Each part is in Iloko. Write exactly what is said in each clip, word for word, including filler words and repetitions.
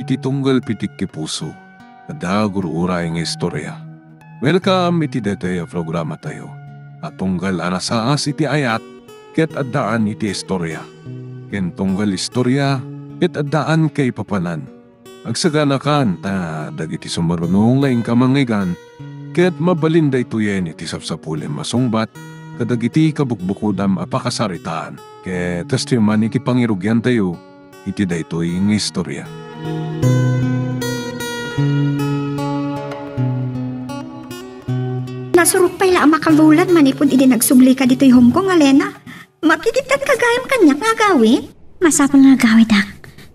Ti tunggal pitik ti puso, adda gur-uray nga istorya. Welcome iti daytoy a programatayo a tunggal a nasaas iti ayat ket addaan iti istorya, ken tunggal istorya ket addaan kaipapanan. Agsaganakan ta dagiti sumaruno nga inka mangngegana ket mabalin daytoyen iti sapsapulem a sungbat kadagiti kabukbukodam a pakasaritaan. Ket kastoy man iti pangirugiantayo iti daytoy nga istorya. Nasurok pay la a makabulad manipud idi nagsublika ditoy Hong Kong, Alena. Makikittanka gayam kaniak nga agawid? Masapul nga agawidak.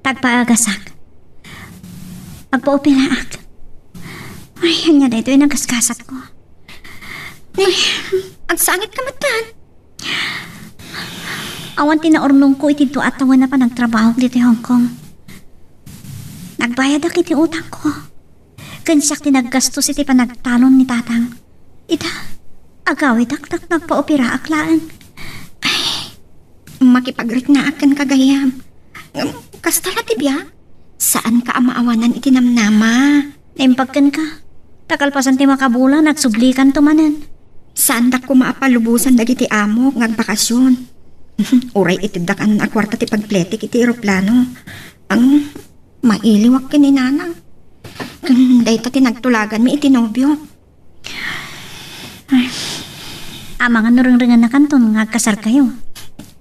Tagpaagasak. Agpaoperaak. Ay, ania daytoy nagaskasatko. Ay, agsangit ka met. Awan ti naurnongko iti dua a tawen a panagtrabahok ditoy Hong Kong. Nagbayadak iti utangko. Ken siak ti naggastos iti panagtalon ni Tatang. Ita, agawidak tapno agpaoperaak laeng. Ay, makipagriknaak kenka gayam. Ngem, kasta la ti biag? Saanka a maawanan iti namnama. Naimbag kenka. Ta kalpasan ti makabulan, agsublikanto manen. Saandak koma a palubosan dagiti amok nga agbakasyon. Uray iteddak a kuarta ti pagpletek iti eroplano. Ang mailiwak ken ni Nanang. Ken dayta ti nagtulaganmi iti nobio. Ay. Amangan no rengrengennakanton nga agkasarkayo.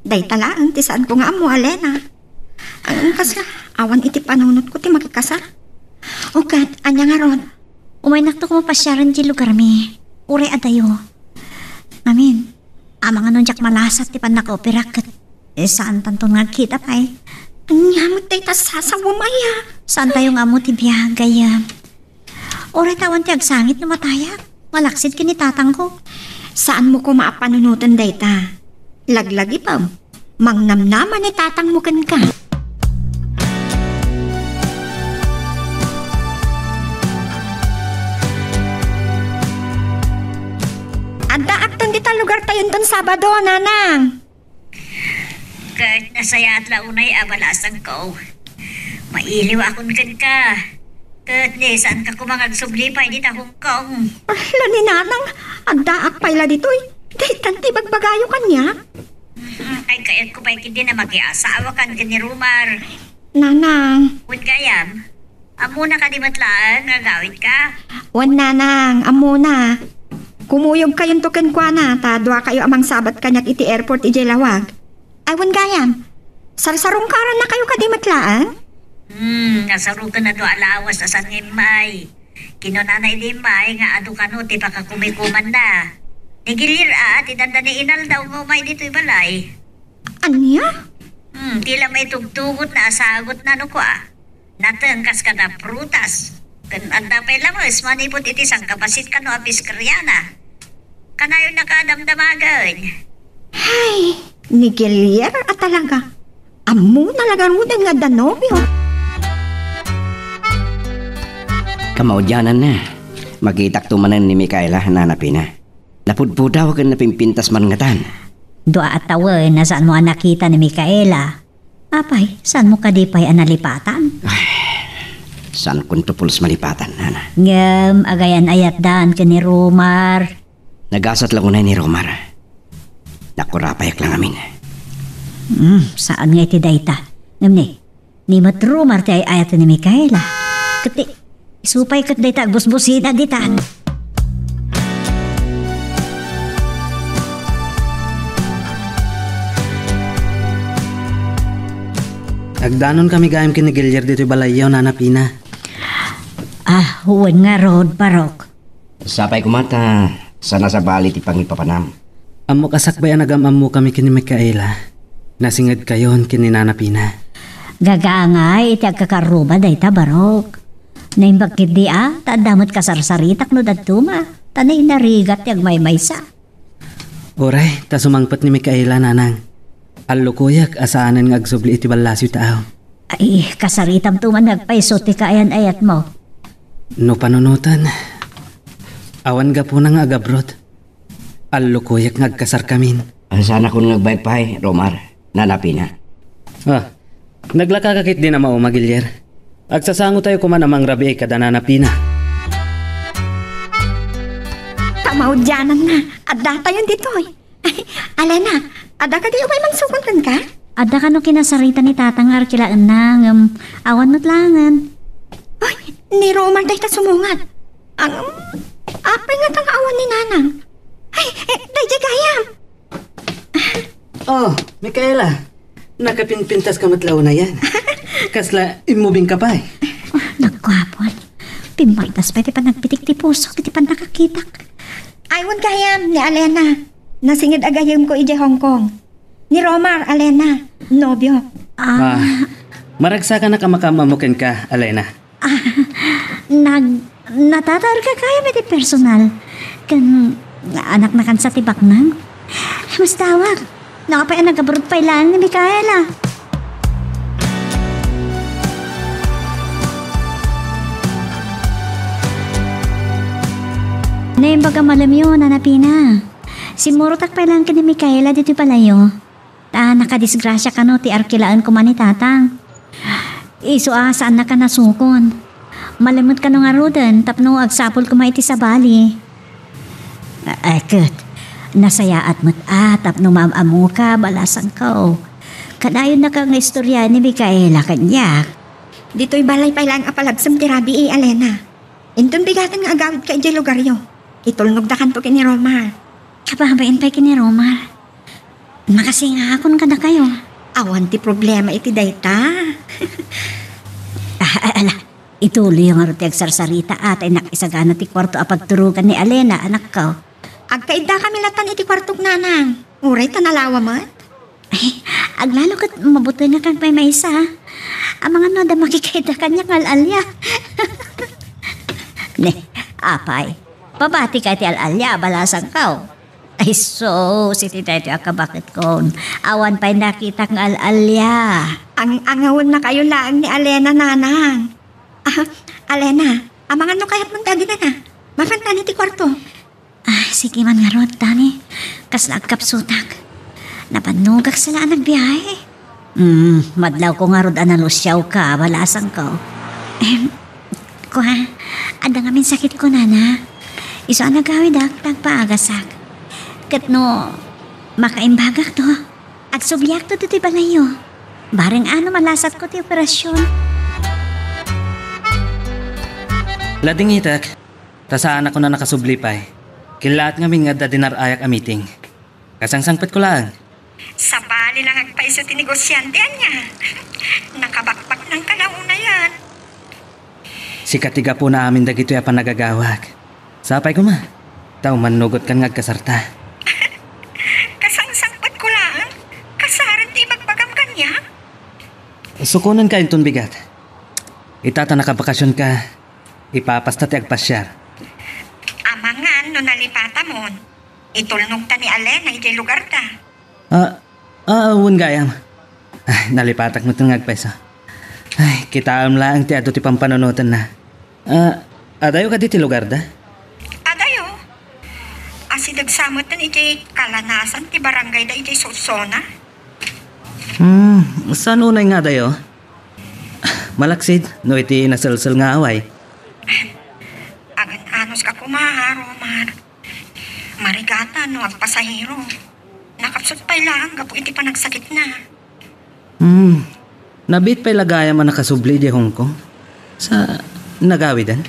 Dayta laeng ti saanko nga ammo, Alena. Ang kas nga, awan iti panunotko ti makikasar. O ket, ania ngarud? Umaynakto koma pasiaren ti lugarmi. Uray adayo. Amin. Amangan no diak malasat ti pannakaoperak ket, eh, saantanton nga agkita pay. Ania met dayta sasawem aya? Saantayo nga ammo ti biag, gayyem. Uray ta awan ti agsangit no matayak. Malaksid ken ni tatangko. Saanmo koma a panunoten dayta. Laglagipem. Mangnamnama ni tatangmo kenka. Addaakton dita lugartayo inton Sabado, Nanang. Ket nasayaat la unay a balasangko. Mailiwakon kenka. Ket ni saanka koma nga agsubli pay dita Hong Kong. Ala ni Nanang, addaak pay la ditoy. Daytan ti bagbagayo kaniak. Mm, kay kayatko pay ketdi a makiasawakan ken ni Romar. Nanang. Wen gayam, ammona kadi met laeng nga agawidka? Wen, Nanang, ammona. Kumuyogkayonto kenkuana, ta duakayo a mangsabat kaniak iti airport idiay lawag. Ay, wen gayam, sarsarungkarannakayo kadi met laeng? Hmm, nasaruken a dua a lawas a saan nga immay. Kinunana idi immay nga adu kano ti pakakumikumanna. Ni Gilier a, ti dandani inaldaw nga umay ditoy balay. Ania? Hmm, ti la maitugtugotna a sagutna no kua. Nateng kas kada prutas. Ken adda pay lames manipud iti sangkabassit kano a piskeriana. Kanayon a kadamdamagen. Hay, ni Gilier a talaga. Ammona la ngaruden nga adda nobio. Kamaudiananna, makitakto manen ni Micaela, Nana Pina. Napudpudaw ken napimpintas man ngatan. Dua a tawen a saanmo a nakita ni Micaela. Apay, saanmo kadi pay a nalipatan? Ay, saankonto pulos malipatan, Nana. Ngem, agayan-ayatdan ken ni Romar. Nagasat la unay ni Romar. Nakurapayak la ngamin. Hmm, saan nga iti dayta? Ngem ni, ni met Romar ti ay-ayaten ni Micaela. Ket ti, isu pay ket dayta agbusbusina ditan. Agdanonkami gayam ken ni Gilier ditoy balayyo, Nana Pina. Ah, wen ngarud, Barok. Sapay koma ta saan a sabali ti pangipapanam. Ammok a sakbay a nagam-ammokami ken ni Micaela. Nasingedkayon ken ni Nana Pina. Gagangay iti agkakarruma dayta, Barok. Naimbag ketdi a, ta adda met kasarsaritak no dadduma, ta nainarigat ti agmaymaysa. Uray, ta sumangpet ni Micaela, Nanang. Allukoyak a saanen nga agsubli iti ballasiw ta aw. Ay, kasaritamto man nga agpayso ti kaayan-ayatmo. No panunoten, awan gapuna nga agabrot. Allukoyak nga agkasarkamin. Saanakon nga agbayag pay, Romar, Nana Pina. Ah, naglakaka ketdin a mauma, Gilier. Agsasangotayo koman a mangrabii kada Nana Pina. Ta maudiananna, addatayon ditoy. Ay, Alena, adda kadi umay mansukon kenka? Adda kano kinasarita ni Tatang nga arkilaenna, ngem awan met laengen. Ay, ni Romar dayta sumungad. Ang, apay nga ta nga awan ni Nanang? Ay, eh, daydiay gayam. Oh, Micaela, nakapinpintas ka met la unayen. Kasla immubing ka pay. Ah, nagkuapon. Pimmaltas pay ti panagpitik ti pusok iti pannakakitak. Ay, wen gayam ni Alena. Nasinged a gayyemko idiay Hong Kong. Ni Romar, Alena, nobio. Ah, Ah, maragsakanak a makaam-ammo kenka, Alena. Ah, nag-, natataerka gayam iti personal. Ken anakna kansa ti baknang? Mastawak. No apay a nag-abroad pay laeng ni Micaela. Naimbag a malemyo, Nana Pina. Simmurotak pay laeng ken ni Micaela ditoy balayyo. Ta nakadisgrasia kano ti arkilaen koma ni Tatang. Isu a saannaka nasukon. Malemet kano ngaruden tapno agsapul koma iti sabali. A-, ay, ket, nasayaat met a tapno maam-ammoka, balasangko. Kadayonnaka nga istorya ni Micaela kaniak. Ditoy balay pay laeng a palabsem ti rabii, Alena. Inton bigaten nga agawidka idiay lugaryo, itulnogdakanto ken ni Romar. Kababain pay ken ni Romar. Makasingakon kadakayo. Awan ti problema iti dayta. Ah, ah, ala, ituloyyo ngarud ti agsarsarita, a, ta innak isagana ti kuarto a pagturogan ni Alena, anakko. Agkaiddakami latan iti kuartok, Nanang. Uray ta nalawa met. Ay, aglalo ket mabutengak agmaymaysa. Amangan no adda makikaidda kaniak nga al-alia. Ne, apay, pabatika iti al-alia, balasangko. Ay, sus, iti daytoy a kabaketkon. Awan pay nakitak nga al-alia. Ang-angawennakayo laeng ni Alena, Nanang. Ah, Alena, amangan no kayatmon ti aginana. Mapantan iti kuarto. Ah, sige man ngarud, Dani. Kasla agkapsutak. Napannogak sa la a nagbiahe. Hmm, madlawko ngarud a nalusiawka, balasangko. Em, kua, adda ngamin sakitko, Nana. Isu a nagawidak, ta agpaagasak. Ket no makaimbagakto, agsubliakto ditoy balayyo. Bareng ano malasatko ti operasion. Ladingitek. Ta saanakon a nakasubli pay. Kellaat ngamin nga adda dinar-ayak a meeting. Kasangsangpetko laeng. Sabali la nga agpayso ti negosiante ania. Nakabakbaknangka la unayen. Sika ti gapuna amin dagitoy a panagagawak. Sapay koma. Ta umannogotkan nga agkasarta. Kasangsangpetko laeng. Kasaren ti ibagbagam kaniak. Sukonenka inton bigat. Ita ta nakabakasionka, ipapasta ti agpasiar. Amangan no nalipatamon, itulnogta ni Alena idiay lugarta. Ah, ah, wen gayam. Ay, nalipatak met nga agpayso. Ay, kitaem laeng ti adu ti pampanunotenna. Ah, adayo kadi ti lugarda? Adayo. Asideg sa metten idiay kalanasan ti barangayda idiay Solsona. Hmm, saan unay nga adayo? Malaksid, no iti naselsel nga away. Agan-anos ka koma, Romar. Marigatan no agpasahero. Nakapsut pay laeng gapu iti panagsakitna. Hmm. Nabiit pay la gayam a nakasubli idiay Hong Kong. Sa nagawiden?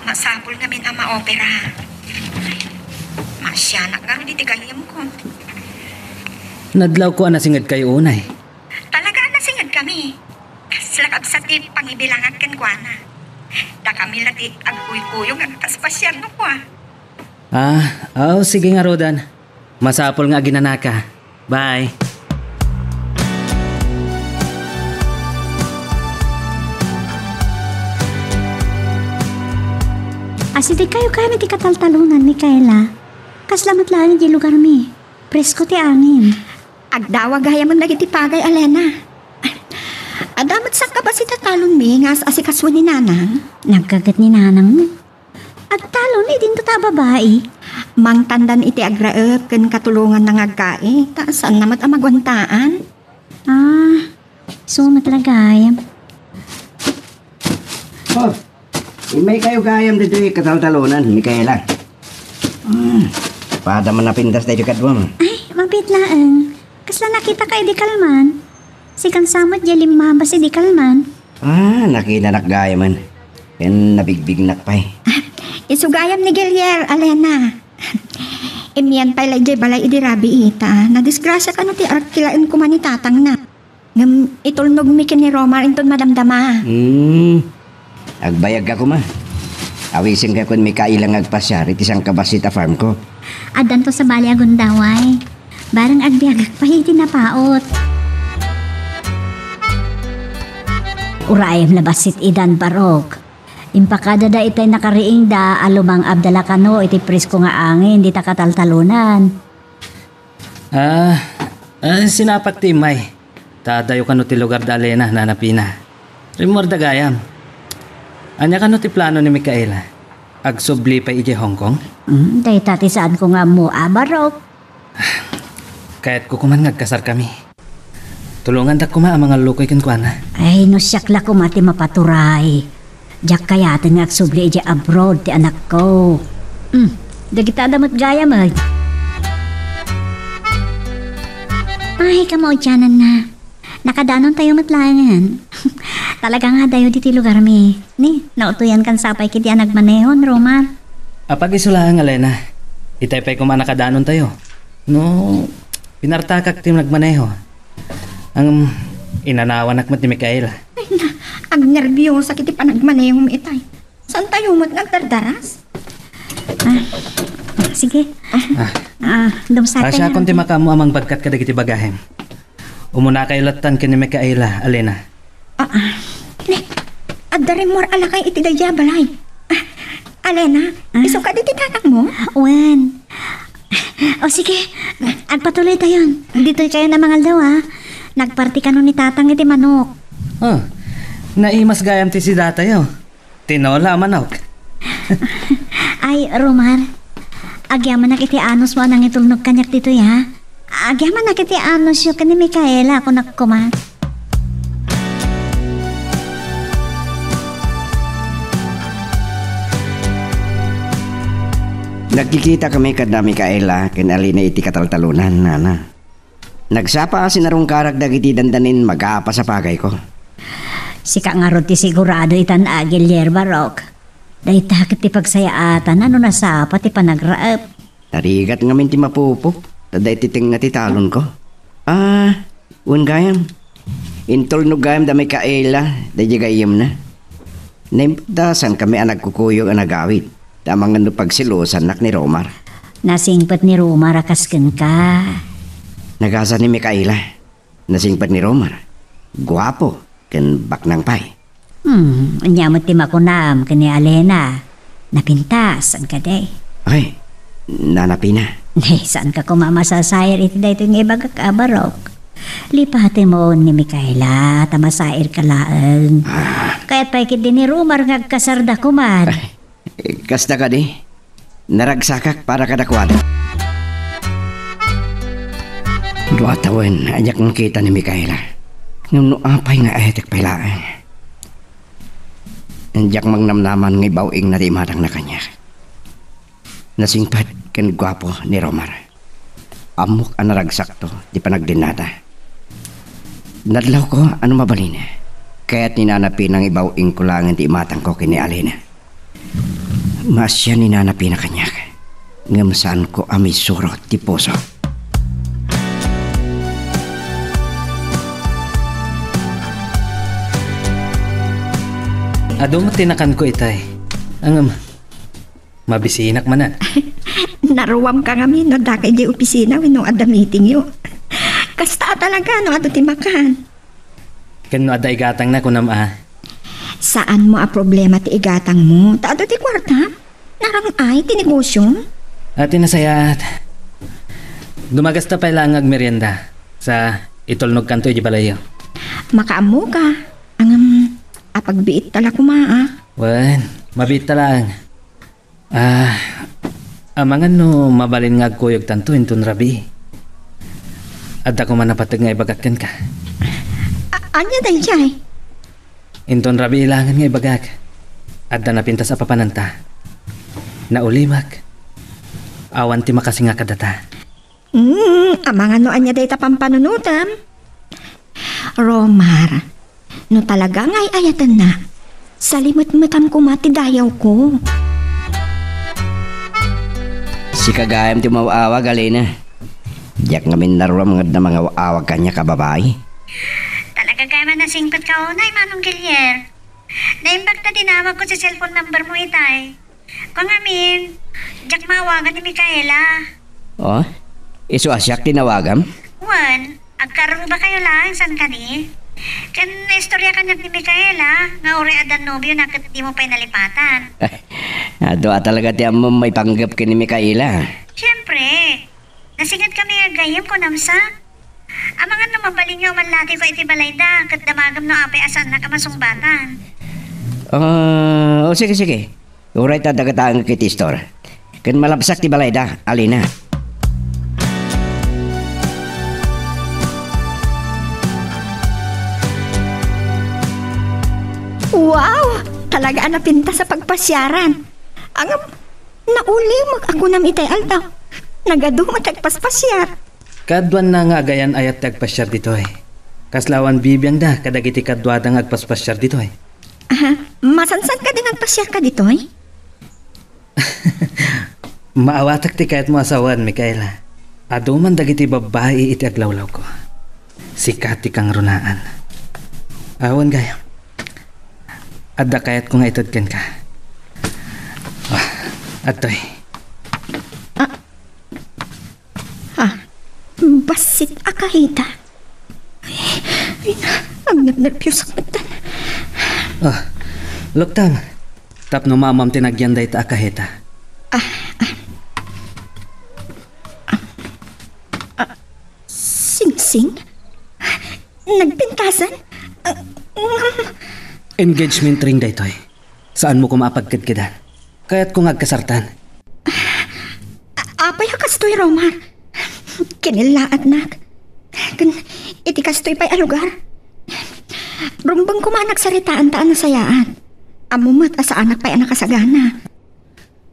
Masapul ngamin a maopera. Maasianak ngarud iti gayyemko. Nadlawko a nasingedkayo unay. Talaga a nasingedkami. Kasla kabsat ti pangibilangak kenkuana. Dakami la ti agkuykuyog agpaspasiar no kua. Ah, aw, sige ngarudan. Masapul nga aginanaka. Bye. Asidegkayo kami ti kataltalonan, Micaela. Kasla met laeng idiay lugarmi. Presko ti angin. Agdawa gayamen dagiti pagay, Alena. Adda met sakka bassit a talonmi nga as-asikaso ni Nanang. Naggaget ni Nanang. Agtalon, idinto ta a babai. Mangtandan iti agraep ken katulonganna nga agkai, ta saanna met a maguantaan. Ah, so met la gayam. Oh, immay kayo gayam ditoy kataltalonan, Micaela. Hmm, pada man napintas tayo kaduam. Ay, mabiit laeng. Kasla nakita ka idi kalman? Sikan sa met diay limmabas idi kalman. Ah, nakitanak gayamen. Ken nabigbignak pay. Isu gayam ni Gilier, Alena. Immian pay la idiay balay idi rabii, ta nadisgrasia kano ti arkilaen koma ni tatangna. Ngem itulnogmi ken ni Romar inton madamdama. Hmm. Agbayagka koma. Awisenka ken Micaela nga agpasiar iti sangkabassit a farmko. Addanto sabali a gundaway. Bareng agbiagak pay iti napaut. Urayem la bassit idan, Barok. Impakadada itay nakariingda a lumang-abda la kano iti presko nga angin dita kataltalonan. Ah, ah, sinapak ti immay. Ta adayo kano ti lugar da Alena, Nana Pina. Rimmuarda gayam. Ania kano ti plano ni Micaela? Agsubli pay idiay Hong Kong? Hmm, dayta ti saanko nga ammo, a, Barok. Kayatko koman nga agkasarkami. Tulongandak koma a mangallukoy kenkuana. Ay, no siak la koma ti mapaturay. Diak kayaten nga agsubli idiay abroad ti anakko. Hmm, dagita adda met gayam, ay. Ay, kamaudiananna. Nakadanontayo met laengen. Talaga nga adayo ditoy lugarmi. Ni, nautoyankan sapay ketdi a nagmaneho, Romar. Apag-isu laeng, Alena. Itay pay koma a nakadanontayo. No, pinartakak ti nagmaneho. Ngem, inanawanak met ni Micaela. Ay na, agnerbiosak iti panagmanehom itay. Saantayo met nga agdardaras? Ah, sige. Ah. Ah, dumsatayo. Asiakon ti makaammo a mangbagkat kadagiti bagahem. Umunakayo lattan ken ni Micaela, Alena. Ah, ah. Ne, adda rimmuar a lakay iti daydiay a balay. Ah, Alena, ah, isu kadi ti tatangmo? Wen. O sige, agpatuloytayon. Ditoy kayo na mangaldaw, ah. Nagparti kano ni Tatang iti manok. Oh, naimas gayam ti sidatayo. Tinola a manok. Ay, Romar, agyamanak iti anusmo a nangitulnog kaniak ditoy, ha? Agyamanak iti anusyo ken ni Micaela, kunak koma. Nagkikitakami kada Micaela ken Alena iti kataltalonan, nana. Nagsapa a sinarungkarak dagiti dandanin magapasapagayko. Sika ngarud ti sigurado itan a Gilier, Barok. Dayta ket ti pagsayaatan no nasapa ti panagraep. Narigat ngamin ti mapupok, ta daytoy tengnga ti talonko. Ah, wen gayam. Intulnog gayam da Micaela, daydiay gayyemna. Naimbag da saankami a nagkukuyog a nagawid, ta amangan no pagselosannak ni Romar. Nasingpet ni Romar a kas kenka. Nagasa ni Micaela. Nasingpet ni Romar. Guapo, ken baknang pay. Hmm, ania met ti makunam ken ni Alena? Napintas, saan kadi? Ay, Nana Pina. Ne, saanka koma masasair iti daytoy nga ibagak a, Barok. Lipatem ni Micaela, ta masairka laeng. Ah. Kayat pay ketdi ni Romar nga agkasarda koman. Ay, kasta kadi? Naragsakak para kadakuada. Dua tawen a diak nakita ni Micaela. Ngem no apay nga ahetek pay laeng. Diak mangnamnaman nga ibaw-ingna ti imatangna kaniak. Nasingpet ken guapo ni Romar. Ammok a naragsakto ti panagdennata. Nadlawko a no mabalin, kayat ni Nana Pina nga ibaw-ingko laengen ti imatangko ken ni Alena. Maasian ni Nana Pina kaniak, ngem saanko a misuro ti puso. Adu met ti nakanko itay. Ngem, mabisinak manen. Naruamka ngamin no addaka idiay opisina wenno adda meetingyo. Kasta a talaga no adu ti makan. Ken no adda igatangna, kunam a. Saanmo a problema ti igatangmo. Ta adu ti kuartam. Narang-ay ti negosyom. A, ti nasayaat. Dumagasta pay laeng nga agmerienda. Sa itulnogkanto idiay balayyo. Makaammoka. Ngem, apagbiitta la koma, a. Wen, mabiitta laeng. Ah, amangan no mabalin nga agkuyogtanto inton rabii. Adda koma napateg nga ibagak kenka. A-, ania daydiay? Inton rabii laengen nga ibagak. Adda napintas a papananta. Naulimek. Awan ti makasinga kadata. Mm, amangan no ania dayta pampanunotem. Romar, no talaga nga ay-ayatenna, salimetmetam koma ti dayawko. Sika gayam ti umaw-awag, Alina. Diak ngamin naruram nga adda mangaw-awag kaniak a babai. Talaga gayam a nasingpetka unay, Manong Gilier. Naimbag ta dinawagko ti cellphone number mo itay. Kua ngamin, diak maawagan ni Micaela. Oh? Isu a siak ti nawagam? Wen, agkarrubakayo laeng, saan kadi? Ken naistorya kaniak ni Micaela nga uray adda nobiona ket dimo pay nalipatan. Adu a talaga ti ammom maipanggep ken ni Micaela. Siempre, nasingetkami nga gayyem, kunam sa? Amangan no mabalin nga umanlatiko iti balayda, ket damagem no apay a saannak a masungbatan. Ah, o sige, sige. Uray ta dagataengek iti istor. Ken malabsak ti balayda, Alina. Wow! Talaga a napintas a pagpasiaran. Ngem, naulimek a kunam itay aldaw. Nagadu met ti agpaspasiar. Kaduana nga agayan-ayat ti agpasiar ditoy. Kasla awan bibiangda kadagiti kaduada nga agpaspasiar ditoy. Aha, masansan kadi nga agpasiarka ditoy? Maawatak ti kayatmo a sawen, Micaela. Adu man dagiti babbai iti aglawlawko. Sika ti kangrunaan. Awan gayam. Adda kayatko nga ited kenka. Ah, adtoy. Ah, Ha? Bassit a kaheta. Ay, ay, agnernerpiosak metten. Ah, luktam. Tapno maammoam ti nagyan dayta a kaheta. Ah, ah. Ah, ah, Singsing? Nagpintasan? Ah, ngam- Engagement ring daytoy. Saanmo koma a pagkedkedan. Kayatko nga agkasartan. A-, apay a kastoy, Romar? Kinillaatnak. Ken iti kastoy pay a lugar. Rumbeng koma a nagsaritaanta a nasayaat. Ammo met a saanak pay a nakasagana.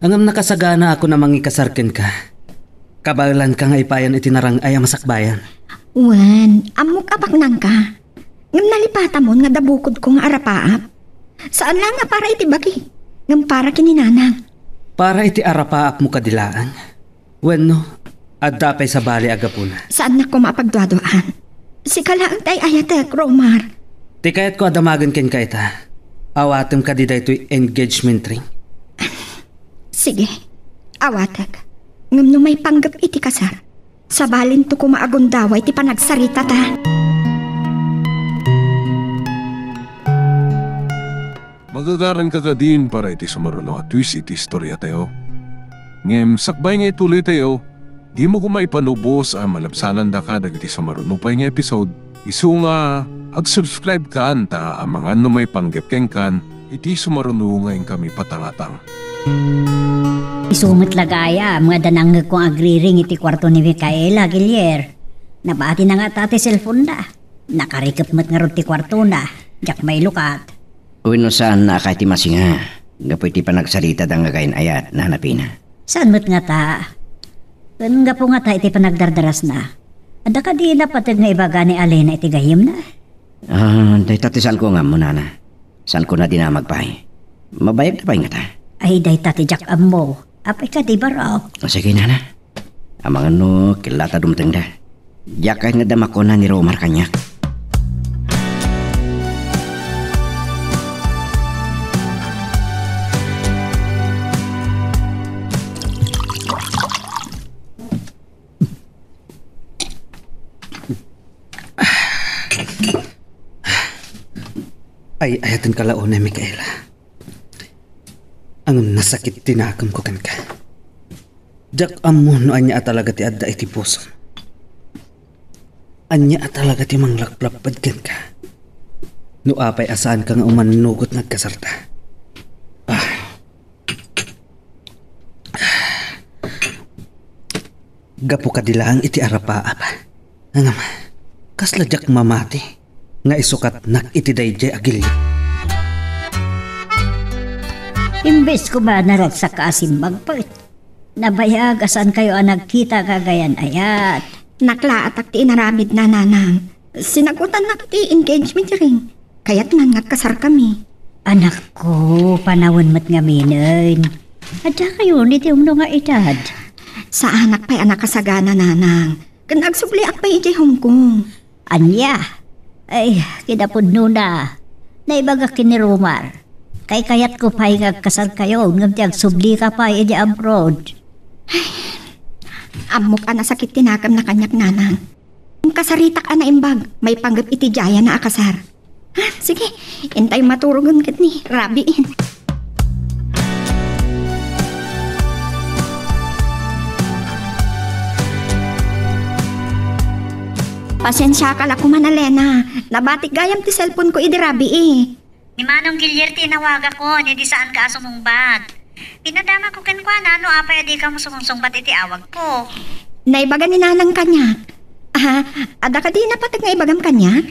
Ngem nakasaganaakon a mangikasar kenka. Kabaelanka nga ipayan iti narang-ay a masakbayan. Wen, ammok a baknangka. Ngem nalipatamon nga adda bukodko nga arapaap. Saan laeng a para iti bagi, ngem para ken ni nanang. Para iti arapaapmo kadi laeng? Wenno, adda pay sabali a gapuna? Saannak koma a pagduaduaan. Sika laeng ti ay-ayatek, Romar. Ti kayatko a damagen kenka ita, awatem kadi daytoy engagement ring? Sige, awatek. Ngem no maipanggep iti kasar, sabalinto koma a gundaway ti panagsaritata. Magagaranka kadin para iti sumaruno a twist iti istoriatayo. Ngem sakbay nga ituloytayo, dimo koma ipanubos a malabsanandaka dagiti sumaruno pay nga episode. Isu nga, ag-subscribe kan ta amangan no maipanggep kenkan iti sumaruno nga inkami patangatang. Isu met la gayam nga adda nangngegko nga agriring iti kuarto ni Micaela, Gilier. Nabatina ngata ti cellphone-na. Nakarikep met ngarud ti kuartona. Diak mailukat. Wenno saanna a kayat ti masinga gapu iti panagsaritada nga agayan-ayat, Nana Pina? Saan met ngata? Ken gapu ngata iti panagdardarasna, adda kadi napateg nga ibaga ni Alina iti gayyemna? Ah, dayta ti saanko nga ammo, Nana. Saanko nadinamag pay. Mabayagda pay ngata? Ay, dayta ti diak ammo. Apay kadi, barok? O, sige, Nana. Amangan no killata dumtengda. Diak kayat nga adda makuna ni Romar kaniak. Ay, ayatenka la unay, Micaela. Ngem nasakit ti nakemko kenka. Diak ammo no ania a talaga ti adda iti pusom. Ania a talaga ti manglaplapped kenka. No apay a saanka nga umannugot nga agkasarta. Ah. Gapu kadi laeng iti arapaap. Ngem, kasla diak mamati nga isukatnak iti daydiay a gilio. Imbes koma naragsak ka a simmagpet. Nabayag a saankayo a nagkita gagayan ayat. Naklaatak ti inaramidna, nanang. Sinagutannak ti engagement ring. Kayatnan nga agkasarkami. Anakko, panawen met ngaminen. Addakayon iti umno nga edad. Saanak pay a nakasagana, nanang. Ken agsubliak pay idiay Hong Kong. Ania? Ay, kinapudnona. Naibagak ken ni Romar. Kaykayatko pay nga agkasarkayo, ngem ti agsublika pay idiay abroad. Ammok a nasakit ti nakemna kaniak, nanang. Kasaritak a naimbag, maipanggep iti diayna a kasar. Ha, sige, intay maturogen ket ni Rabiin. Pasiensiaka la koman, Alena. Nabatik gayam ti cellphone ko idi rabii. Ni Manong Gilier ti inawagakon, idi saanka a sumungbat. Pinadamagko kenkuana no apay a dika sumungsungbat iti awagko. Naibaga ni Nanang kaniak. Ah, adda kadi napateg nga ibagam kaniak?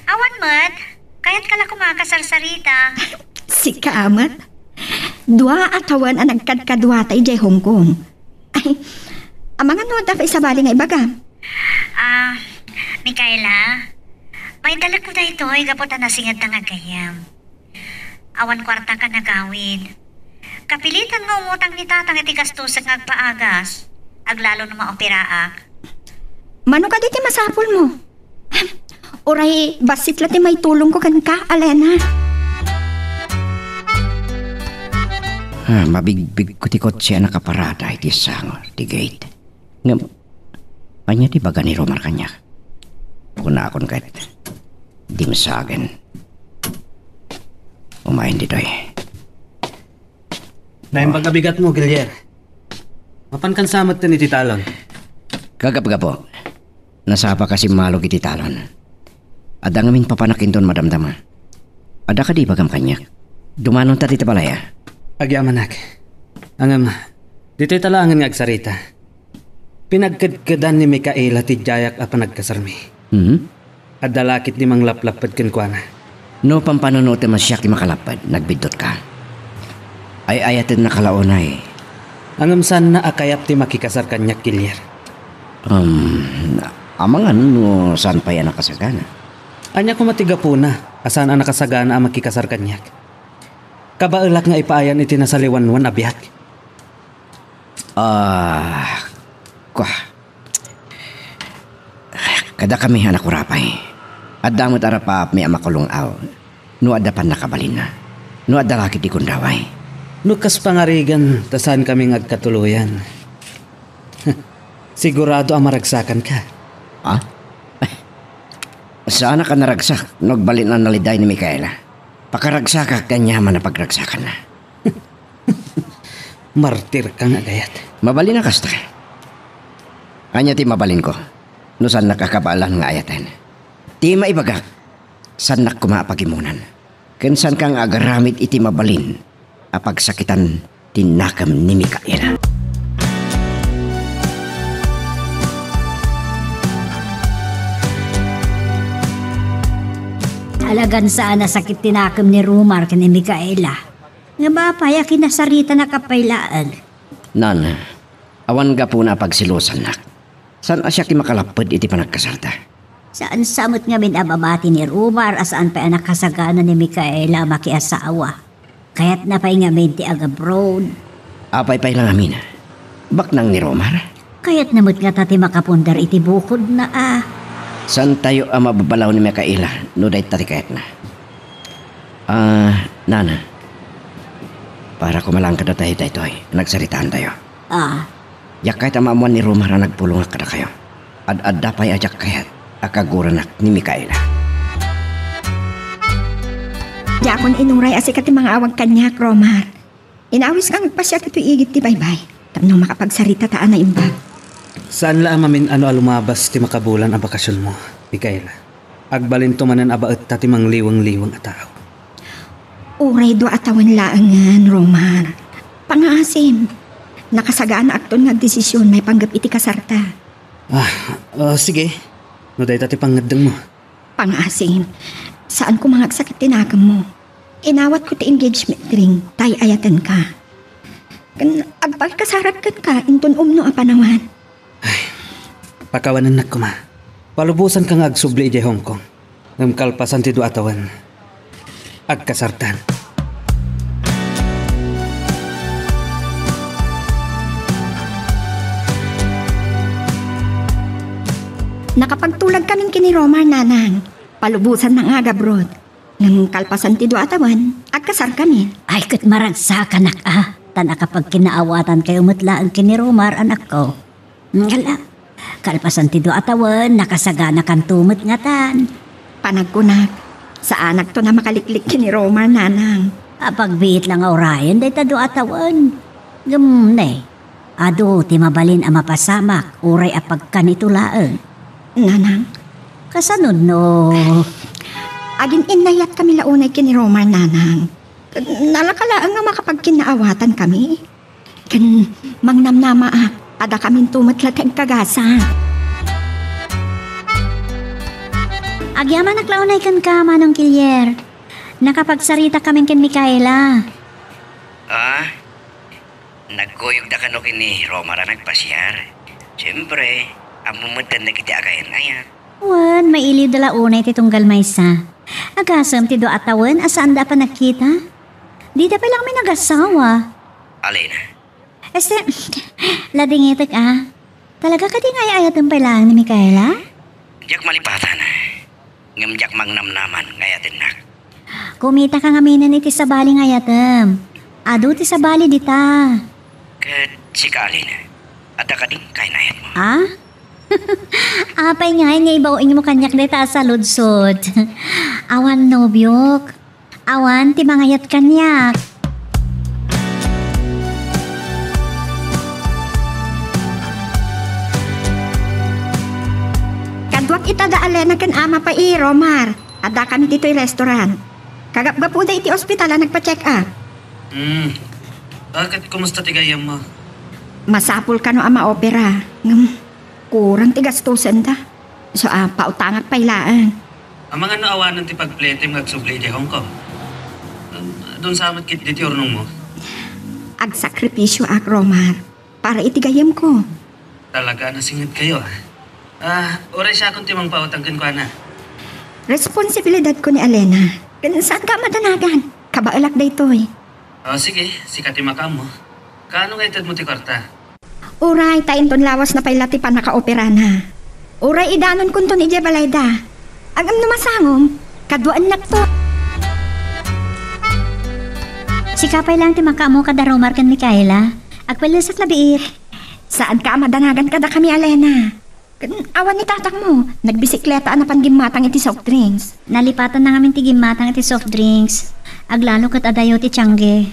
Awan met. Kayatka la koma a kasarsarita. Sika met. Dua a tawen a nagkadkaduata idiay Hong Kong. Ay, amangan no adda pay sabali nga ibagam. Ah, Micaela, maidalekko daytoy gapu ta nasingedta nga gayyem. Awan kuarta ken agawid. Kapilitan nga umutang ni tatang iti gastosek nga agpaagas, aglalo no maoperaak. Mano kadi ti masapulmo? Uray bassit la ti maitulongko kenka, Alena. Ah, mabigbigko ti kotse a nakaparada iti sango ti gate. Ngem, ania ti ibaga ni Romar kaniak? Kunakon ket, dimsagen. Umayen ditoy. Naimbag a bigatmo, Gilier. Mapankan sa metten iti talon. Kagapgapo, nasapaka simmalog iti talon. Adda ngamin papanak inton madamdama. Adda kadi ibagam kaniak? Dumanonta dita balay, a? Agyamanak. Ngem, ditoyta laengen nga agsarita. Pinagkedkedan ni Micaela ti diayak a panagkasarmi. Mhm. Adda la ketdi manglaplapped kenkuana. No pampanunotem a siak ti makalapped, nagbiddutka. Ay-ayatennaka la unay. Ngem saanna a kayat ti makikasar kaniak, Gilier. Um, amangan no saan pay a nakasagana. Ania koma ti gapuna a saan a nakasagana a makikasar kaniak? Kabaelak nga ipaayan iti nasaliwanwan a biag. Ah, kua. Kadakami a nakurapay. Adda met a rapaapmi a makulong-aw no adda pannakabalinna. No adda la ketdi gundaway. No kas pangarigan, ta saankami nga agkatuloyan. Sigurado a maragsakanka. Ha? Saanak a naragsak no agbalin a naliday ni Micaela. Pakaragsakak ti aniaman a pagragsakanna. Martirka nga agayat. Mabalin a kasta. Ania ti mabalinko no saannak a kabaelan nga ayaten? Ti maibagak, saannak koma a pagimmunan. Ken saanka nga agaramid iti mabalin a pagsakitan ti nakem ni Micaela. Talagan saan a sakit ti nakem ni Romar ken ni Micaela. Ngem apay a kinasaritana pay laeng? Nana, awan gapuna a pagselosannak. Saan a siak ti makalapped iti panagkasarta? Saan sa met ngamin a mabati ni Romar a saan pay a nakasagana ni Micaela a makiasawa. Kayatna pay ngamin ti agabroad. Apay pay la ngamin? Baknang ni Romar? Kayatna met ngata ti makapundar iti bukodna a. Saantayo a mababalaw ni Micaela no dayta ti kayatna. Ah, nana. Para koma laeng kadatayo daytoy a nagsaritaantayo. Ah. Diak kayat a maammoan ni Romar a nagpulongak kadakayo. Ad-adda pay a diak kayat a kaguranak ni Micaela. Diakon inuray a sika ti mangaawag kaniak, Romar. Inawiska nga agpasiak itoy igid ti baybay tapno makapagsaritata a naimbag. Saan la a mamin-ano a lumabas ti makabulan a bakasionmo, Micaela. Agbalinto manen a baetta ti mangliweng-liweng a tao. Uray dua a tawen laengen, Romar. Pangaasim. Nakasaganaakton nga agdesision maipanggep iti kasarta. Ah, ah, sige. No dayta ti pangngeddengmo. Pangaasim. Saan koma nga agsakit ti nakemmo. Inawatko ti engagement ring ta ay-ayatenka. Ken agpakasarek kenka inton umno a panawen. Pakawanennak koma. Palubosanka nga agsubli idiay Hong Kong. Ngem kalpasan ti dua a tawen, agkasartan. Nakapagtulagkamin ken ni Romar, nanang. Palubosanna nga agabrot. Ngem kalpasan ti dua a tawen, agkasarkami. Ay, ket maragsakanak a, ta nakapagkinaawatankayo met laeng ken ni Romar, anakko. Ngala, kalpasan ti dua a tawen, nakasaganakanto met ngatan. Panagkunak, saanakton a makaliklik ken ni Romar, nanang. Apagbiit la nga urayen dayta dua a tawen. Ngem, ne, adu ti mabalin a mapasamak uray apagkanito laeng. Nanang. Kasanod no? Agin-innayatkami la unay ken ni Romar, nanang. Nalaka laeng nga makapagkinnaawatankami. Ken mangnamnamaak a dakaminto met la ti agkagasa. Agyamanak la unay kenka, Manong Kilier. Nakapagsarita kamin ken Micaela. Ah? Nagkuyogda kano ken ni Romar a nagpasiar? Siempre, ammom met dagiti agayan-ayat. Wen, mailiwda la unay ti tunggal maysa. Agasem ti dua a tawen a saanda a panagkita. Dida pay la kami nagasawa. Alina. Este, ladingitek a. Talaga kadi nga ay-ayatem pay laeng ni Micaela? Diak malipatan. Ngem diak mangnamnaman nga ayatennak. Kumitaka ngaminen iti sabali nga ayatem. Adu ti sabali dita. Ket sika, Alina, adda kadi nga kayan-ayatmo? Ah? Apay ngay nga ibaw-ingmo kaniak dayta a saludsod? Awan nobiok. Awan ti mangayat kaniak. Kaduak ita da Alena ken ama pay, Romar. Addakami ditoy restaurant. Kagapgapuda iti ospital a nagpa-check up. Hmm. Bakit, kumusta ti gayyemmo? Masapul kano a maopera. Ngem, kurang ti gastosenda. So, ah, pautangak pay laeng. Amangan no awanen ti pagpletem nga agsubli idiay Hong Kong. Um, adun sa met ketdi ti urnongmo? Agsakripisioak, Romar, para iti gayyemko. Talaga a nasingedkayo, ah. Ah, uray siakon ti mangpautang kenkuana. Responsibilidadko ni Alena. Ken saanka a madanagan. Kabaelak daytoy. Ah, sige, sika ti makaammo. Kaano nga itedmo ti kuarta? Uray, ta inton lawas na pay la ti pannakaoperana. Uray idanonkonton idiay balayda. Ngem no masangom, kaduaennakto. Sika pay laeng ti makaammo kada Romar ken Micaela. Agpellesak la biit. Saanka a madanagan kadakami, Alena. Ken awan ni tatangmo, nagbisikleta a napan gimmatang iti soft drinks. Nalipatanna ngamin ti gimmatang iti soft drinks. Aglalo ket adayo ti tiangge.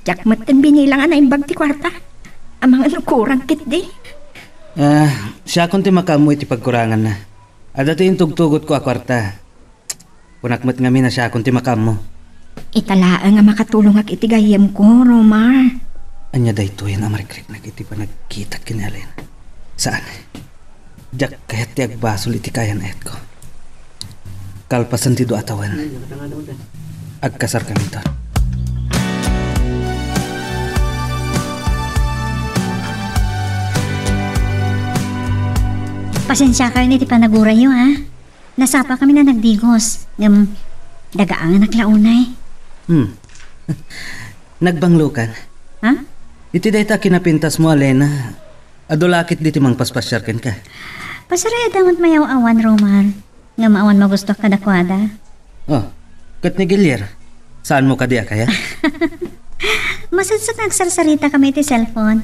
Diak metten binilang a naimbag ti kuarta. Amangan no kurang ketdi. Ah, siakon ti makaammo iti pagkuranganna. Adda ti intugtugotko a kuarta. Kunak met ngamin a siakon ti makaammo. Ita laeng a makatulongak iti gayyemko, Romar. Ania daytoyen a marikriknak iti panagkitak ken ni Alena? Saan. Diak kayat ti agbasol iti kayan-ayatko. Kalpasan ti dua a tawen, agkasarkaminton. Pasensiakayon iti panagurayyo, ha? Nasapakamin a nagdigos, ngem dagaanganak la unay. Hmm. Nagbanglokan? Ha? Iti dayta a kinapintasmo, Alena, adu la ketdi ti mangpaspasiar kenka? Pasaraya da met mayaw-awan, Romar. Ngem awan magustuak kadakuada. Oh, ket ni Gilier? Saanmo kadi a kayat? Masansan nga agsarsaritakamin iti cellphone.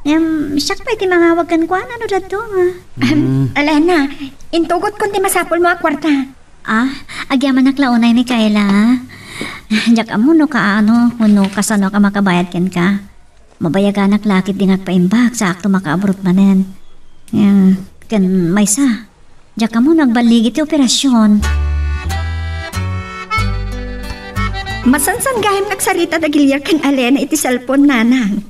Ngem, siak pay ti mangawag kenkuana no dadduma. Mm. Alena, intugotkon ti masapulmo a kuarta. Ah, agyamanak la unay, Micaela, ha? Diak ammo no kaano wenno kasanoak a makabayad kenka. Mabayaganak la ketdi nga agpaimbag, saakto makaabroad manen. Ngem, ken maysa, diak ammo no agballigi ti operasion. Masansan gayam nga agsarita da Gilier ken Alena iti cellphone, nanang.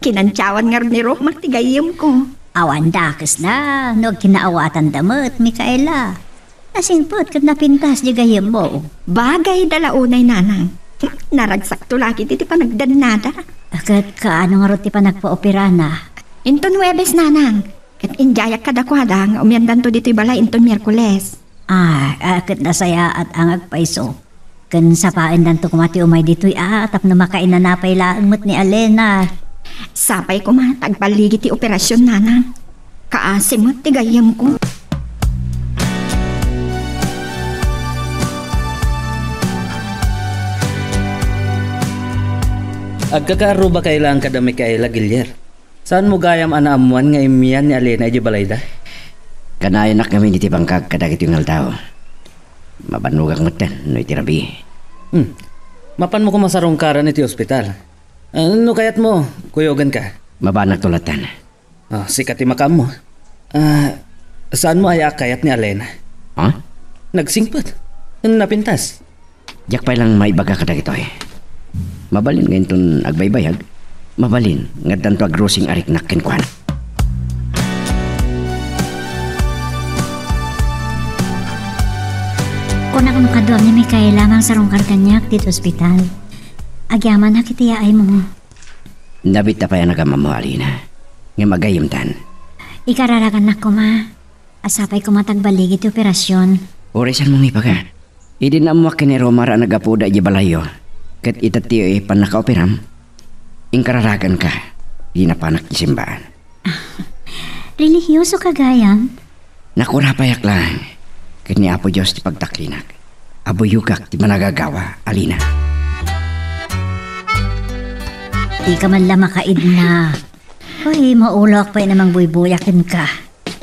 Kinantiawan ngarud ni Romar ti gayyemko. Awan dakesna no agkinnaawatanda met, Micaela. Nasingpet ket napintas diay gayyemmo. Bagayda la unay, nanang. Naragsakto la ketdi ti panagdannada. Ket kaano ngarud ti panagpaoperana? Inton Huwebes, nanang. Ket indiayak kadakuada nga umiandanto ditoy balay inton Miyerkules. Ah, ah, ket nasayaat a nga agpayso. Ken sapaendanto koma ti umay ditoy a tapno makainana pay laeng met ni Alena. Sapay koma ta agballigi ti operasion, nanang. Kaasi met ti gayyemko. Agkakaarruba kay laeng kada Micaela, Gilier. Saanmo gayam a naammoan nga immian ni Alena idiay balayda? Kanayanak ngamin iti bangkag kadagitoy nga aldaw. Mabannogak metten no iti rabii. Hmm. Mapanmo koma sarungkaran iti ospital. Ah, no kayatmo, kuyogenka. Mabanagto latta. Ah, sika ti makaammo. Ah, saanmo aya a kayat ni Alena? Ha? Nagsingpet. Napintas. Diak pay laeng maibaga kadagitoy. Mabalin nga inton agbaybayag, mabalin nga addanto a grosing a riknak kenkuana. Kunak no kaduam ni Micaela a mangsarungkar kaniak ditoy ospital. Agyamanak iti yaaymo. Nabitta pay a nagamammo, Alena. Ngem agayyemtan. Ikararagannak koma. Sapay koma ta agballigi ti operasion. Uray saanmo nga ibaga. Idi naammoak ken ni Romar a naggapuda idiay balayyo, ket itattioy pannakaoperam, inkararaganka idi napanak idiay simbaan. Relihiosoka gayam? Nakurapayak laeng, ket ni Apo Dios ti pagtaklinak. Abuyogak ti managagawa, Alena. Dika man la makaidna. Uy, maulak pay a mangbuybuya kenka.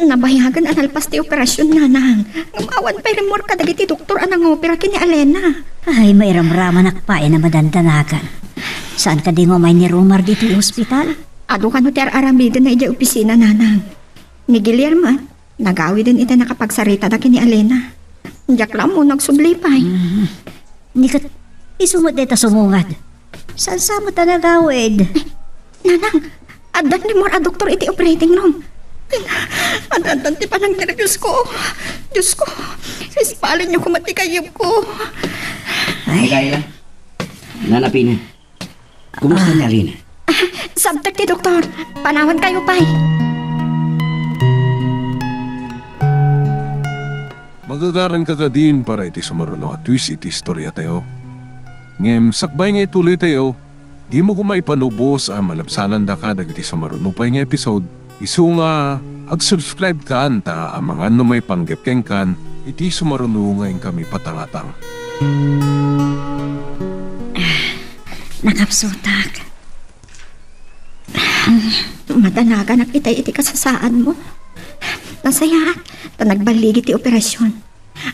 Nabayagen a nalpas ti operasion, nanang. Ngem awan pay rimmuar kadagiti doktor a nangopera ken ni Alena. Ay, mairamramanak pay a madandanagan. Saan kadi nga umay ni Romar ditoy ospital? Adu kano ti ar-aramidenna idiay opisina, nanang. Ni Guillermo, nagawiden iti nakapagsaritada ken ni Alena. Diak la ammo no agsubli pay. Mm. Ni ket, isu met dayta sumungad. Saan sa met a nagawid? Nanang, addan rimmuar a doktor iti operating room. Addan ti panagnerbios ko. Dios ko, ispalinyo koma ti gayyem ko. Ay. Micaela, Nana Pina, kumusta ni Alena? Sabtek ti doktor. Panawan kayo pay. Magagaranka kadin para iti sumaruno a twist iti istoriatayo. Ngem sakbay nga ituloytayo, dimo koma ipanubos a malabsanandaka dagiti sumaruno pay nga episode, isu nga ag-subscribe kan ta amangan no maipanggep kenkan iti sumaruno nga inkami patangatang. Nakapsutak. Madanagan itay iti kasasaadmo. Nasayaat, ta nagballigi ti operasion.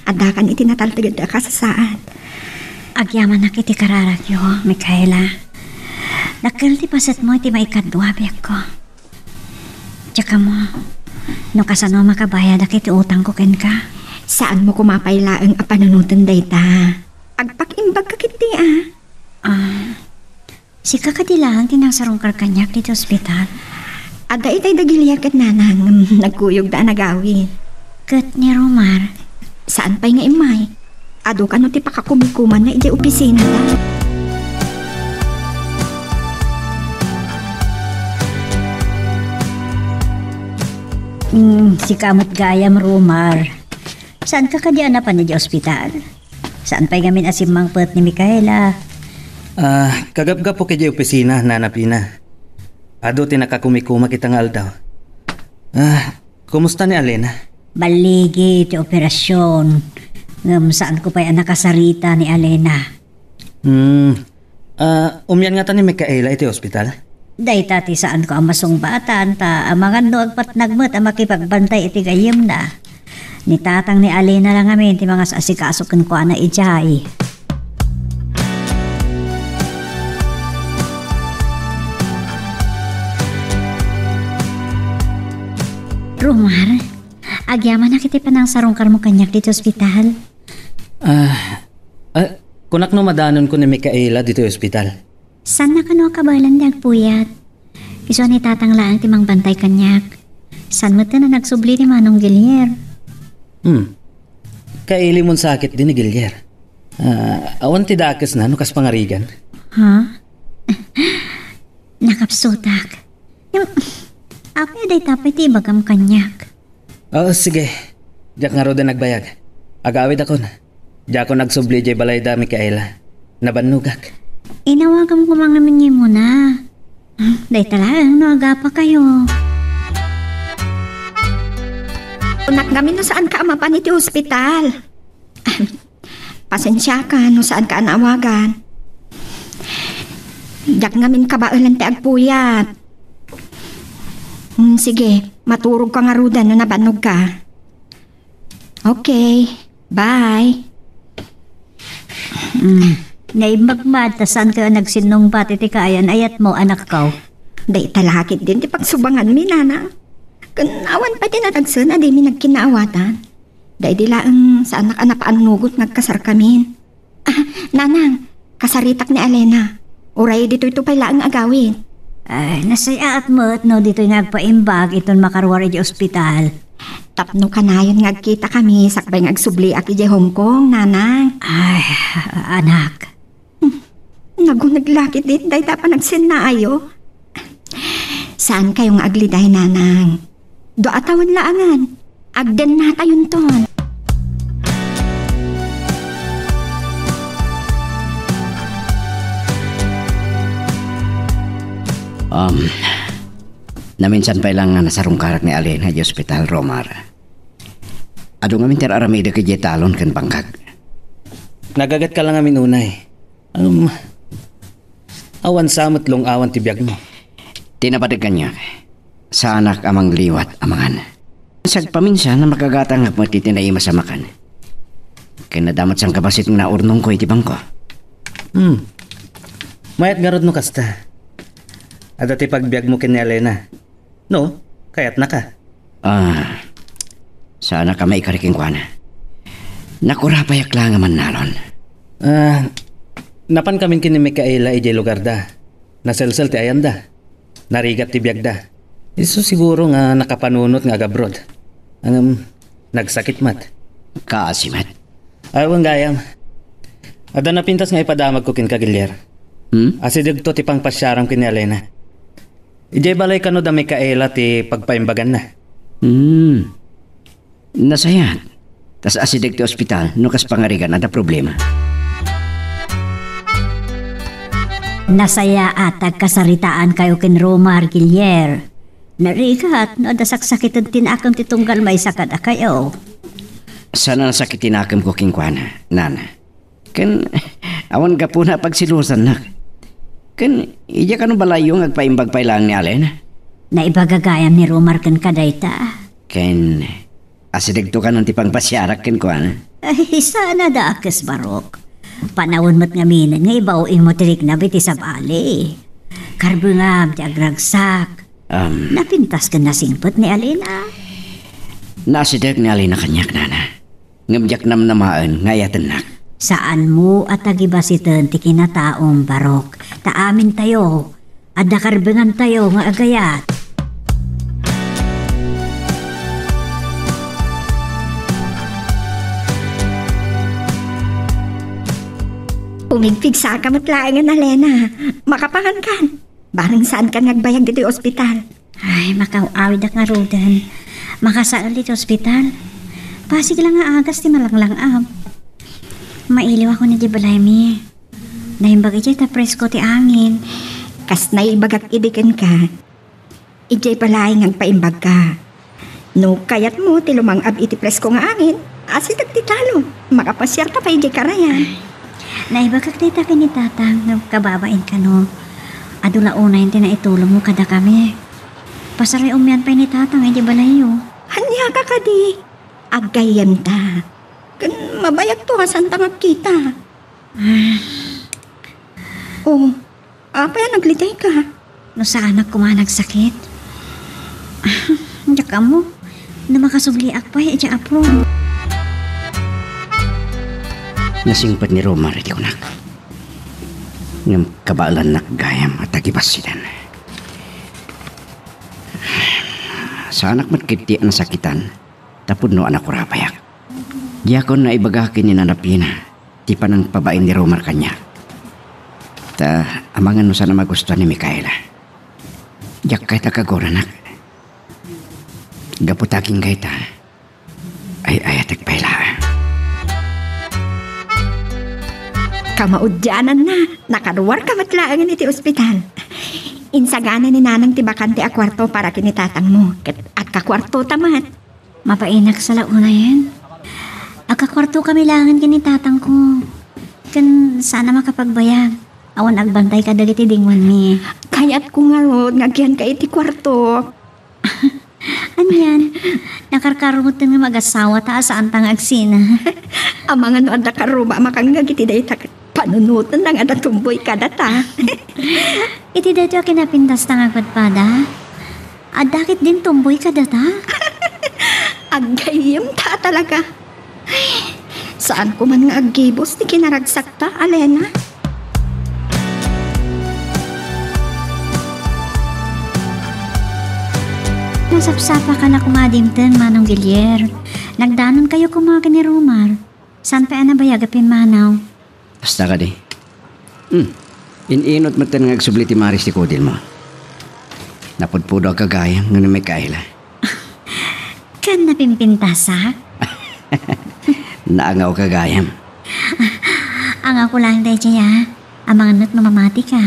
Addakan iti natalted a kasasaad. Agyamanak iti kararagyo, Micaela. Dakkel ti pasetmo iti maikadua a biagko. Diak ammo no kasano a makabayadak iti utangko kenka. Saanmo koma pay laeng a panunoten dayta. Agpakimbagka ketdi a. Ah, sika kadi laeng ti nangsarungkar kaniak ditoy ospital? Adda itay da Guillermo ken nanang, ngem nagkuyogda a nagawid. Ket ni Romar? Saan pay nga immay. Adu kano ti pakakumikumanna idiay opisinada. Hmm, sika met gayam, Romar. Saanka kadi a napan idiay ospital? Saan pay ngamin a simmangpet ni Micaela? Ah, kagapgapok idiay opisina, Nana Pina. Adu ti nakakumikumak ita nga aldaw. Ah, kumusta ni Alena? Balligi ti operasion. Ngem saanko pay a nakasarita ni Alena. Hmm. Ah, umian ngata ni Micaela iti ospital? Dayta ti saanko a masungbatan, ta amangan no agpatnag met a makipagbantay iti gayyemna. Ni tatang ni Alena la ngamin ti mangasasikaso kenkuana idiay. Romar, agyamanak iti panangsarungkarmo kaniak ditoy ospital. Ah, ah, kunak no madanonko ni Micaela ditoy ospital. Saan a kano a kabaelan ti agpuyat? Isu a ni tatang laeng ti mangbantay kaniak. Saan met a nagsubli ni Manong Gilier. Hmm. Kailimon sakit din ni Gilier. Ah, awan ti dakesna no kas pangarigan. Ha? Nakapsutak. Em, apay a dayta pay ti ibagam kaniak? Oo, sige. Diak ngaruden agbayag. Agawidakon. Diakon agsubli idiay balayda, Micaela. Nabannogak. Inawagam koma ngamin ni Mona. Dayta laeng no agapakayo. Kunak ngamin no saanka a mapan iti ospital. Pasensiaka no saanka a naawagan. Diak ngamin kabaelan ti agpuyat. Hmm, sige, maturogka ngaruden no nabannogka. Okay, bye. Mm. Naimbag man, ta saan kayo nagsinnungbat iti kaayan-ayatmo, anakko? Dayta la ketdin ti pagsubanganmi, nanang. Ken awan pay ti nadagsen a dimi nagkinaawatan. Daydi laeng saanak a napaannugot nga agkasarkamin. Ah, nanang, kasaritak ni Alena. Uray ditoyto pay laeng agawid. Ay, nasayaat met no ditoy nga agpaimbag inton makaruar idiay ospital. Tapno kanayon nga agkitakami sakbay nga agsubliak idiay Hong Kong, nanang. Ay, anak. Hmm, naguneg la ketdin dayta a panagsennaayo. Saankayo nga agliday, nanang. Dua a tawen laengen. Agdennatayonton. Um, naminsan pay lang nga nasarungkarak ni Alena idiay ospital, Romar. Adu ngamin ti ar-aramidek idiay talon ken bangkag. Nagagatka la ngamin unay. Um, awan sa met lung-awan ti biagmo. Ti napadeg kaniak, saanak a mangliwat a mangan. Sagpaminsan a makagatangak met iti naimas a makan. Ken adda met sangkabassit nga naurnongko iti bangko. Hmm. Mayat ngarud no kasta. Adda ti pagbiagmo ken ni Alena. No, kayatnaka. Ah, saanak a maikari kenkuana. Nakurapayak la nga mannalon. Ah, napankamin ken ni Micaela idiay lugarda. Naselsel ti ayanda. Narigat ti biagda. Isu siguro nga nakapanunot nga agabroad. Ngem, nagsakit met. Kaasi met. Awan gayam. Adda napintas nga ipadamagko kenka, Gilier. Hmm? Asidegto ti pangpasiaram ken ni Alena. Idiay balay kano da Micaela ti pagpaimbaganna. Hmm. Nasayaat. Tas asideg ti ospital no kas pangarigan adda problema. Nasayaat ta agkasaritaankayo ken Romar, Gilier. Narigat no adda saksakiten ti nakem ti tunggal maysa kadakayo. Saan a nasakit ti nakemko kenkuana, nana. Ken awan gapuna a pagselosannak. Ken idiay kano balayyo nga agpaimbag pay laeng ni Alena? Naibaga gayam ni Romar kenka dayta. Ken asidegto kano ti pangpasiarak kenkuana? Ay, saan a dakes, Barok. Panawen met ngamin nga ibaw imo ti riknab iti sabali. Karbengam ti agragsak. Um, Napintas ken nasingpet ni Alena. Naasideg ni Alena kaniak, nana. Ngem diak namnamaen nga ayatennak. Saanmo a tagibasiten ti kinataom, Barok, ta amintayo, adda karbengantayo nga agayat. Umigpigsaka met laengen, Alena. Makapangankan. Bareng saankan nga agbayag ditoy ospital. Ay, makaw-awidak ngaruden. Makasael iti ospital. Pasig la nga agas ti malanglang-ab. Mailiwakon idiay balaymi. Naimbag idiay ta presko ti angin. Kas naibagak idi kenka. Idiay balay nga agpaimbagka. No kayatmo ti lumang-ab iti presko nga angin, asideg ti talon. Makapasiarta pay idiay karayan. Naibagak dayta ken ni Tatang, ngem kababain kano. Adu la unayen ti naitulongmo kadakami. Pasaray-ummian pay ni Tatang idiay balayyo. Ania ka kadi? Aggayyemta. Ken mabayagto a saanta nga agkita. Ah. Oh, apay a naglidayka? No saanak koma a nagsakit. Diak ammo no makasubliak pay idiay apron. Nasingpet ni Romar iti kunak. Ngem kabaelannak gayam a tagibassiden. Saanak met ketdi a nasakitan tapno a nakurapayak. Diakon naibaga ken ni Nanapina ti panangpabain ni Romar kaniak. Ta amangan no saan a magustuan ni Micaela. Diak kayat a kaguranak. Gapu ta agingga ita, ay-ayatek pay laeng. Kamaudiananna, nakaruarka met laengen iti ospital. Insagana ni Nanang ti bakante a kuarto para ken ni tatangmo, ket agkakuartota met. Mapainak sa la unayen. Agkakuartokami laengen ken ni tatangko. Ken saan a makapagbayag. Awan agbantay kadagiti dingoanmi. Kayatko ngarud nga agyanka iti kuarto. Anian, nakarkarumoten nga magasawata a saanta nga agsina. Amangan no adda karuba a makangngeg iti dayta panunotenna nga adda tumboy kadata. Iti daytoy a kinapintasta nga agpadpada, adda ketdin tumboy kadata? Aggayyemta talaga. Saanko man nga aggibus ti kinaragsakta, Alena. Nasapsapaka la koma a dimteng, Manong Gilier. Nagdanonkayo koma ken ni Romar. Saan pay a nabayag a pimmanaw? Kasta kadi. Hmm. In-inot metten nga agsubli ti maris ti kudilmo. Napudpudo a gagayam nga ni Micaela. Ken napimpintasak? Naangaw gagayam. Angawko laeng daydiay a. Amangan met no mamatika.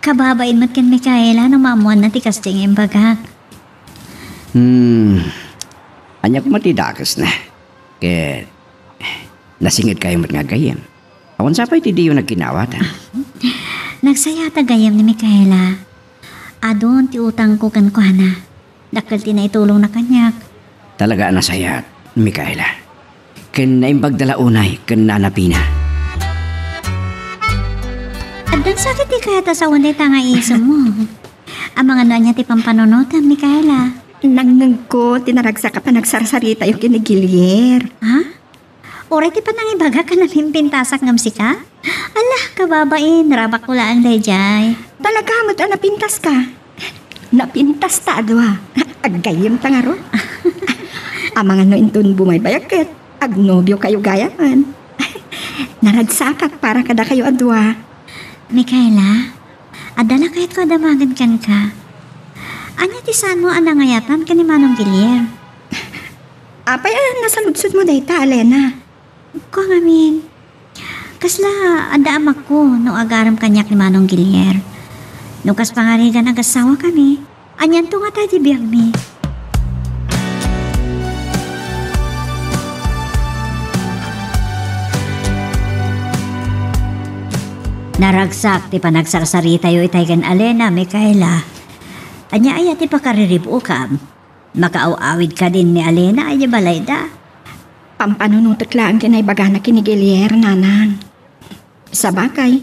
Kababain met ken Micaela no maammoanna ti kasdiay nga imbagak. Hmm. Ania koma ti dakesna? Ket nasingedkayo met nga aggayyem. Awan sa pay ti diyo nagkinaawatan. Nagsayaatak gayam ni Micaela. Adun ti utangko kenkuana. Dakkel ti naitulongna kaniak. Talaga a nasayaat, Micaela. Ken naimbagda la unay ken Nanapina. Addan sa ket ti kayat a sawen dayta nga iisummo. Amangan no ania ti pampanunotem, Micaela. Nangngegko ti naragsak a panagsarsaritayo ken ni Gilier. Ha? Uray ti panangibagak a napimpintasak ngem sika? Ala, kababain, rabakko laeng daydiay. Talaga met a napintaska? Napintasta a dua. Aggayyemta ngarud. Amangan no inton bumaybayag ket agnobiokayo gayamen. Naragsakak para kadakayo a dua. Micaela, adda la kayatko a damagen kenka. Ania ti saanmo a nangayatan ken ni Manong Gilier? Apay a nasaludsodmo dayta, Alena? Ko ngamin. Kasla adda amakko no agarem kaniak ni Manong Gilier. No kas pangarigan agasawakami, anianto ngata ti biagmi? Naragsak ti panagsarsaritayo itay ken Alena, Micaela. Ania aya ti pakaririb-okam? Makaaw-awid kadin ni Alena idiay balayda? Pampanunotek laeng ti naibagana ken ni Gilier, Nanang. Sabagay,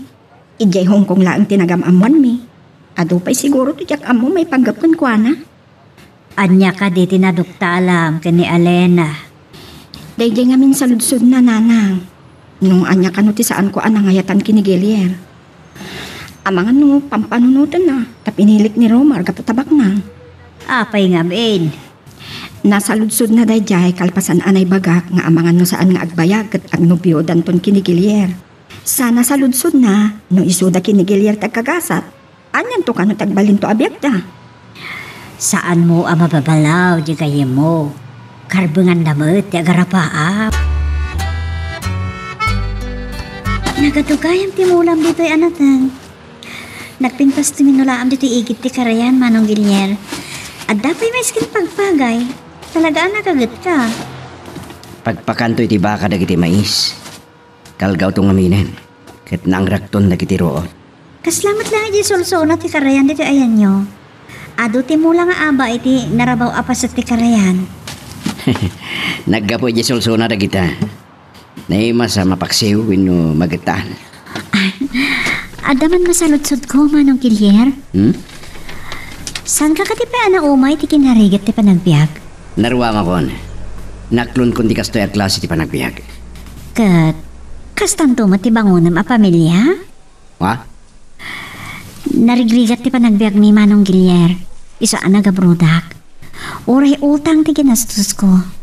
idiay Hong Kong laeng ti nagam-ammoanmi. Adu pay siguro ti diak ammo maipanggep kenkuana. Ania kadi ti naduktalam ken ni Alena? Daydiay ngamin saludsodna, Nanang. No ania kano ti saanko a nangayatan ken ni Gilier. Amangan no pampanunotenna ta pinilik ni Romar gapu ta baknang. Apay ngamin? Nasaludsodna daydiay kalpasan a naibagak nga amangan no saan nga agbayag ket agnobiodanton ken ni Gilier. Sa nasaludsodna no isuda ken ni Gilier ti agkagasat, anianto kano ti agbalinto a biagda? Saanmo a mababalaw diay gayyemmo. Karbenganna met ti agarapaap. Nagadu gayam ti mulam ditoy a nateng. Nagpintas ti minulaam ditoy igid ti karayan, Manong Gilier. Adda pay maisken pagpagay. Talaga a nakagetka. Pagpakanto iti baka dagiti mais. Kalgawto ngaminen, ket naangrakton dagiti ruot. Kasla met laeng idiay sulsuna ti karayan ditoy ayanyo. Adu ti mula nga aba iti narabaw a paset ti karayan. Naggapu idiay sulsuna dagita. Naimas a mapaksiw wenno magetan. Adda man masaludsodko, Manong Gilier. Hmm? Saanka kadi pay a naumay ti kinarigat ti panagbiag? Naruangakkon. Naklonkon ti kastoy a klase ti panagbiag. Ket kastanto met ti bangonem a pamilia? Ha? Narigrigat ti panagbiagmi, Manong Gilier. Isu a nagabrodak. Uray utang ti ginastosko.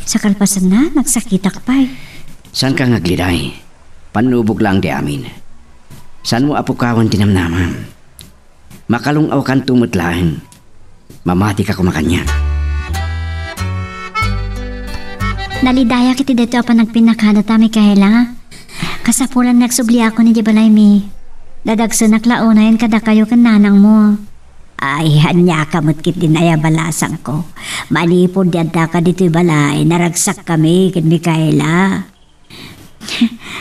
Sa kalpasanna, nagsakitak pay. Saanka nga agliday. Pannubog laeng ti amin. Saanmo a pukawen ti namnamam. Makalung-awkanto met laeng. Mamatika koma kaniak. Nalidayak iti daytoy a panagpinnakadata, Micaela. Kasapulan nga agsubliakon idiay balaymi. Dadagsenak la unayen kadakayo ken nanangmo. Ay, aniaka met ketdin aya balasangko. Manipud ti addaka ditoy balay, naragsakkami ken Micaela.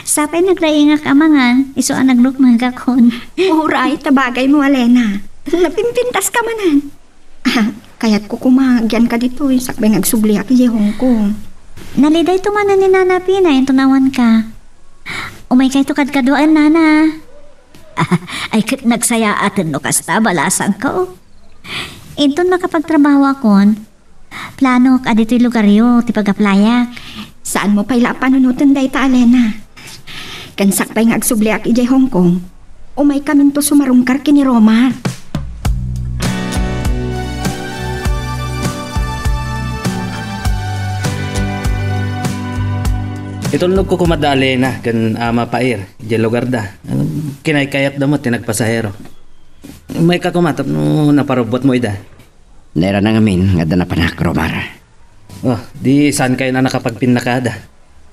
Sapay naglaingak amangan, isu a naglukmegakon. Uray, ta bagaymo, Alena. Napimpintaska manen. Ah, kayatko koma agyanka ditoy, sakbay nga agsubliak idiay Hong Kong. Nalidayto manen ni Nana Pina, inton awanka. Umaykayto kadkaduaen, Nana. Ay, ket nagsayaaten no kasta, balasangko. Inton makapagtrabahoakon, planok a ditoy lugaryo ti pag-applyak. Saanmo pay la a panunoten dayta, Alena. Ken sakbay nga agsubliak idiay Hong Kong, umaykaminto sumarungkar ken ni Romar. Itulnogko koma da Alena ken Ama Pair idiay lugarda. Kinaykayatda met ti nagpasahero. Umayka koma tapno naparubbotmo ida. Nairana ngamin nga adda napanak, Romar. Oh, di saankayon a nakapagpinnakada.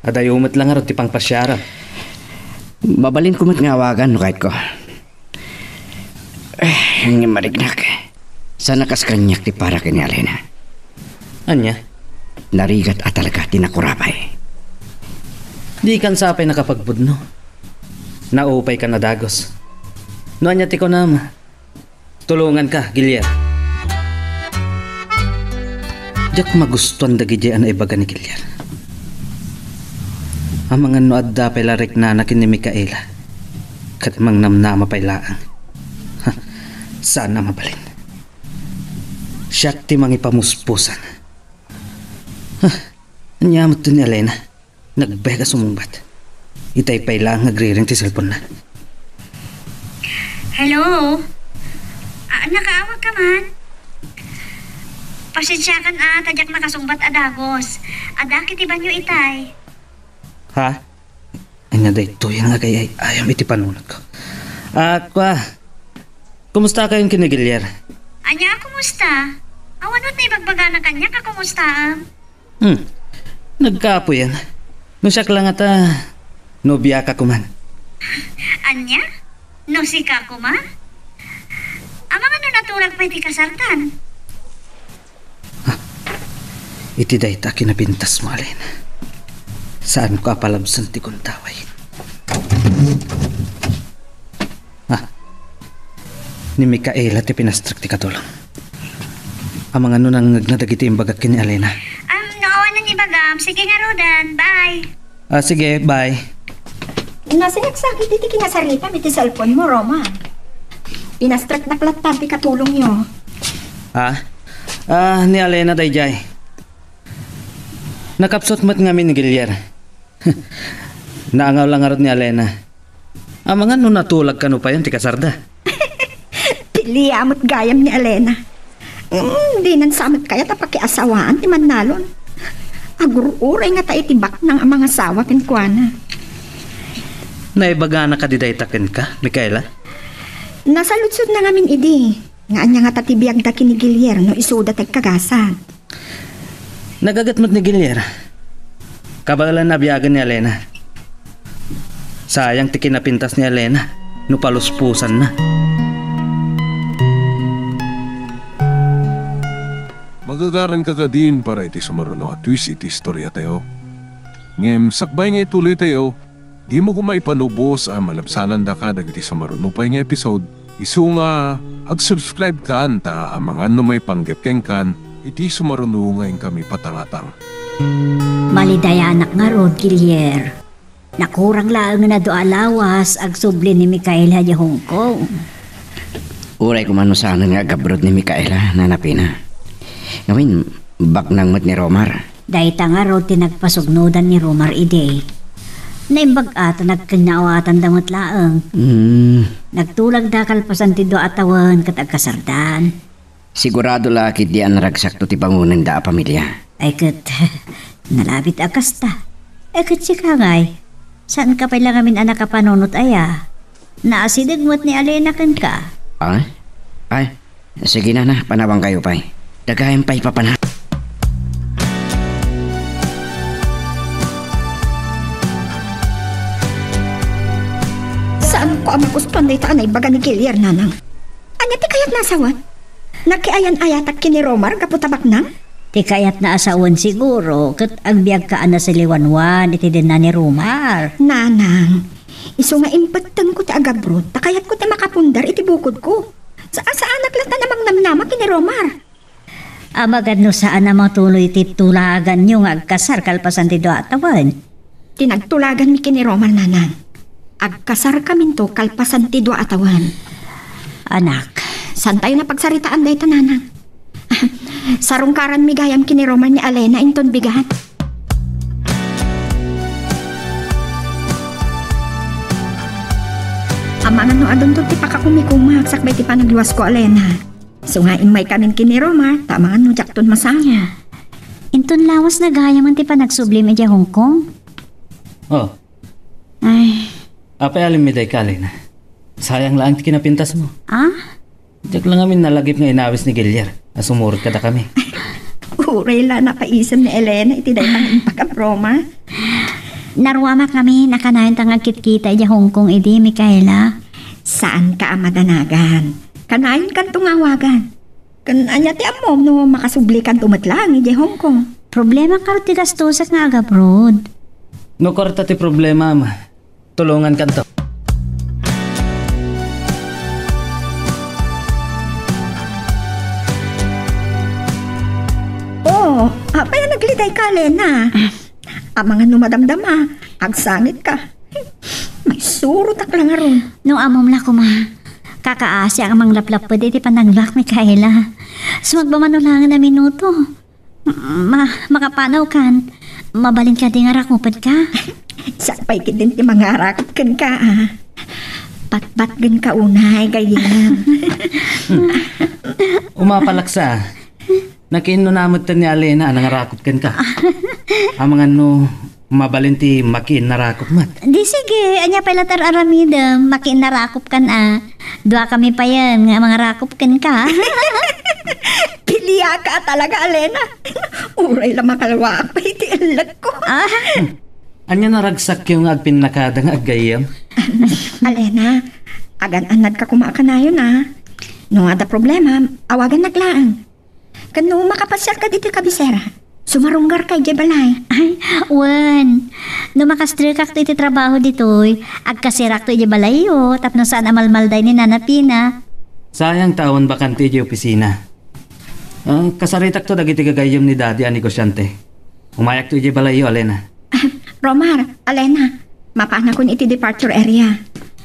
Adayo met la ngarud ti pangpasiaram. Mabalinko met nga awagan no kayatko. Eh, ngem mariknak. Saan a kas kaniak ti para ken ni Alena. Ania? Narigat a talaga ti nakurabay. Dikan sapay nakapagbudno. Naupaykan a dagus. No ania ti kunam, tulonganka, Gilier. Diak magustuan dagidiay a naibaga ni Gilier. Amangan no adda pay la riknana ken ni Micaela. Ket mangnamnama pay laeng. Ha, saan a mabalin. Siak ti mangipamuspusan. Ha, ania met ni Alena? Nagbayak a sumungbat. Itay pay laeng nga agriring ti cellphone-na. Hello? Ah, nakaawagka man? Pasensiakan a, ta diak nakasungbat a dagus. Adda iti banio itay. Ha? Ania daytoy nga agay-ay-ayam iti panunotko? Ah, kua, kumustakayon ken ni Gilier? Ania a kumusta? Awan met naibagbagana kaniak a kumustaam? Hmm. Nagkaapuyan. No siak la ngata, nobiaka koma. Ania? No sika koma? Amangan no natulag pay ti kasardan. Ah, iti dayta a kinapintasmo, Alena. Saanko a palabsen ti gundaway. Ah, ni Micaela ti pinastrek ti katulong. Amangan no nangngegna dagiti imbagak ken ni Alena. Am, no awanen ibagam, sige ngaruden. Bye. Ah, sige, bye. Nasinagsakit iti kinasaritam iti cellphone-mo, Roma. Pinastreknak latta ti katulongyo. Ah? Ah, ni Alena daydiay. Nakapsut met ngamin ni Gilier. Naangaw la ngarud ni Alena. Amangan no natulag kano payen ti kasarda. Ti Lia met gayam ni Alena. Mm, dinan sa met kayat a pakiasawaan ti mannalon. Agur-uray ngata iti baknang a mangasawa kenkuana. Naibagana kadi dayta kenka, Micaela? Nasaludsodna ngamin idi, nga ania ngata ti biagda ken ni Gilier no isuda ti agkagasat. Nagaget met ni Gilier. Kabaelan a biagen ni Alena. Sayang ti kinapintas ni Alena no paluspusanna. Magagaranka kadin para iti sumaruno a twist iti istoriatayo. Ngem sakbay nga ituloytayo, dimo koma ipanubos a malabsanandaka dagiti sumaruno pay nga episode. Isu nga, ag-subscribe kan ta amangan no maipanggep kenkan iti sumaruno nga inkami patangatang. Malidayanak ngarud, Gilier. Nakurang laeng nga adu a lawas agsubli ni Micaela idiay Hong Kong. Uray koma no saanen nga agabroad ni Micaela, Nana Pina. Ngamin, baknang met ni Romar. Dayta ngarud ti nagpasugnodan ni Romar idi. Naimbag a ta nagkinnaawatanda met laeng. Hmm. Nagtulagda kalpasan ti dua a tawen ket agkasardan. Sigurado la ketdi a naragsakto ti bangonenda a pamilia. Ay ket, Nalabit a kasta. E, ket sika ngay, saanka pay la ngamin a nakapanunot aya? Naasideg met ni Alena kenka. Ay? Ay, sige, nana, panawankayo pay. Dagayam pay papanha. Saanko a magustuan dayta a naibaga ni Gilier, nanang. Ania ti kayatna a sawen? Nakiayan-ayatak ken ni Romar gapu ta baknang? Ti kayatna a sawen siguro, ket agbiagka a nasiliwanwan iti denna ni Romar. Nanang, isu nga impettengko ti agabroad, ta kayatko ti makapundar iti bukodko. Saan-saanak latta a mangnamnama ken ni Romar. Amangan no saan a matuloy ti tulaganyo nga agkasar kalpasan ti dua a tawen? Ti nagtulaganmi ken ni Romar, nanang. Agkasarkaminto kalpasan ti dua a tawen. Anak. Saantayo a pagsaritaan dayta, nanang. Sarungkaranmi gayam ken ni Romar ni Alena inton bigat. Amangan no adunto ti pakakumikumak sakbay ti panagluasko, Alena. Isu nga immaykamin ken ni Romar, ta amangan no diakton masangad. Inton lawas na gayamen ti panagsublim idiay Hong Kong? Oh. Ay. Apay alimmi dayta, Alena? Sayang laeng ti kinapintasmo. Ah? Diak la ngamin nalagip nga inawis ni Gilier a sumurot kadakami. Uray la napaisem ni Alena iti dayta nga impakabroma. Naruamak ngamin a kanayonta nga agkitkita idiay Hong Kong idi, Micaela. Saanka a madanagan. Kanayonkanto nga awagan. Ken ania ti ammom no makasublikanto met laeng idiay Hong Kong? Problema karo ti gastusak nga agabroad. No kwarta ti problemam, tulongankanto. Oh, apay a nagliday ka, Lena? Amangan no madamdama, agsangitka. Maisurotak la ngarud. No ammom la koma, kakaasiak a manglaplapped iti panagluak, Micaela. Sumagmamano laeng a minuto. Ma-, makapanawkan. Mabalin kadi nga rakupedka? Siak pay ketdin ti mangarakop kenka, a. Patpatgenka unay, gayyem. Umapalaksa. Nakiinnuna metten ni Alena a nangarakop kenka. Amangan no mabalin ti makiinnarakop met. Di sige, ania pay la ti ar-aramidem, makiinnarakopkan a. Duakami payen nga mangarakop kenka. Piliaka talaga, Alena. Uray la makalwaak pay ti ellekko. Ah. Hmm. Ania naragsakyo nga agpinnakada nga aggayyem? Alena, agan-annadka koma a kanayon a. No adda problema, awagannak laeng. Ken no makapasiarka ditoy kabisera, sumarunggarka idiay balay. Ay, wen. No makastrekakto iti trabaho ditoy, agkasirakto idiay balayyo tapno saan a malmalday ni Nana Pina. Sayang ta awan bakante idiay opisina. Ah, kasaritakto dagiti gagayyem ni Daddy a negosiante. Umayakto idiay balayyo, Alena. Romar, Alena, mapanakon iti departure area.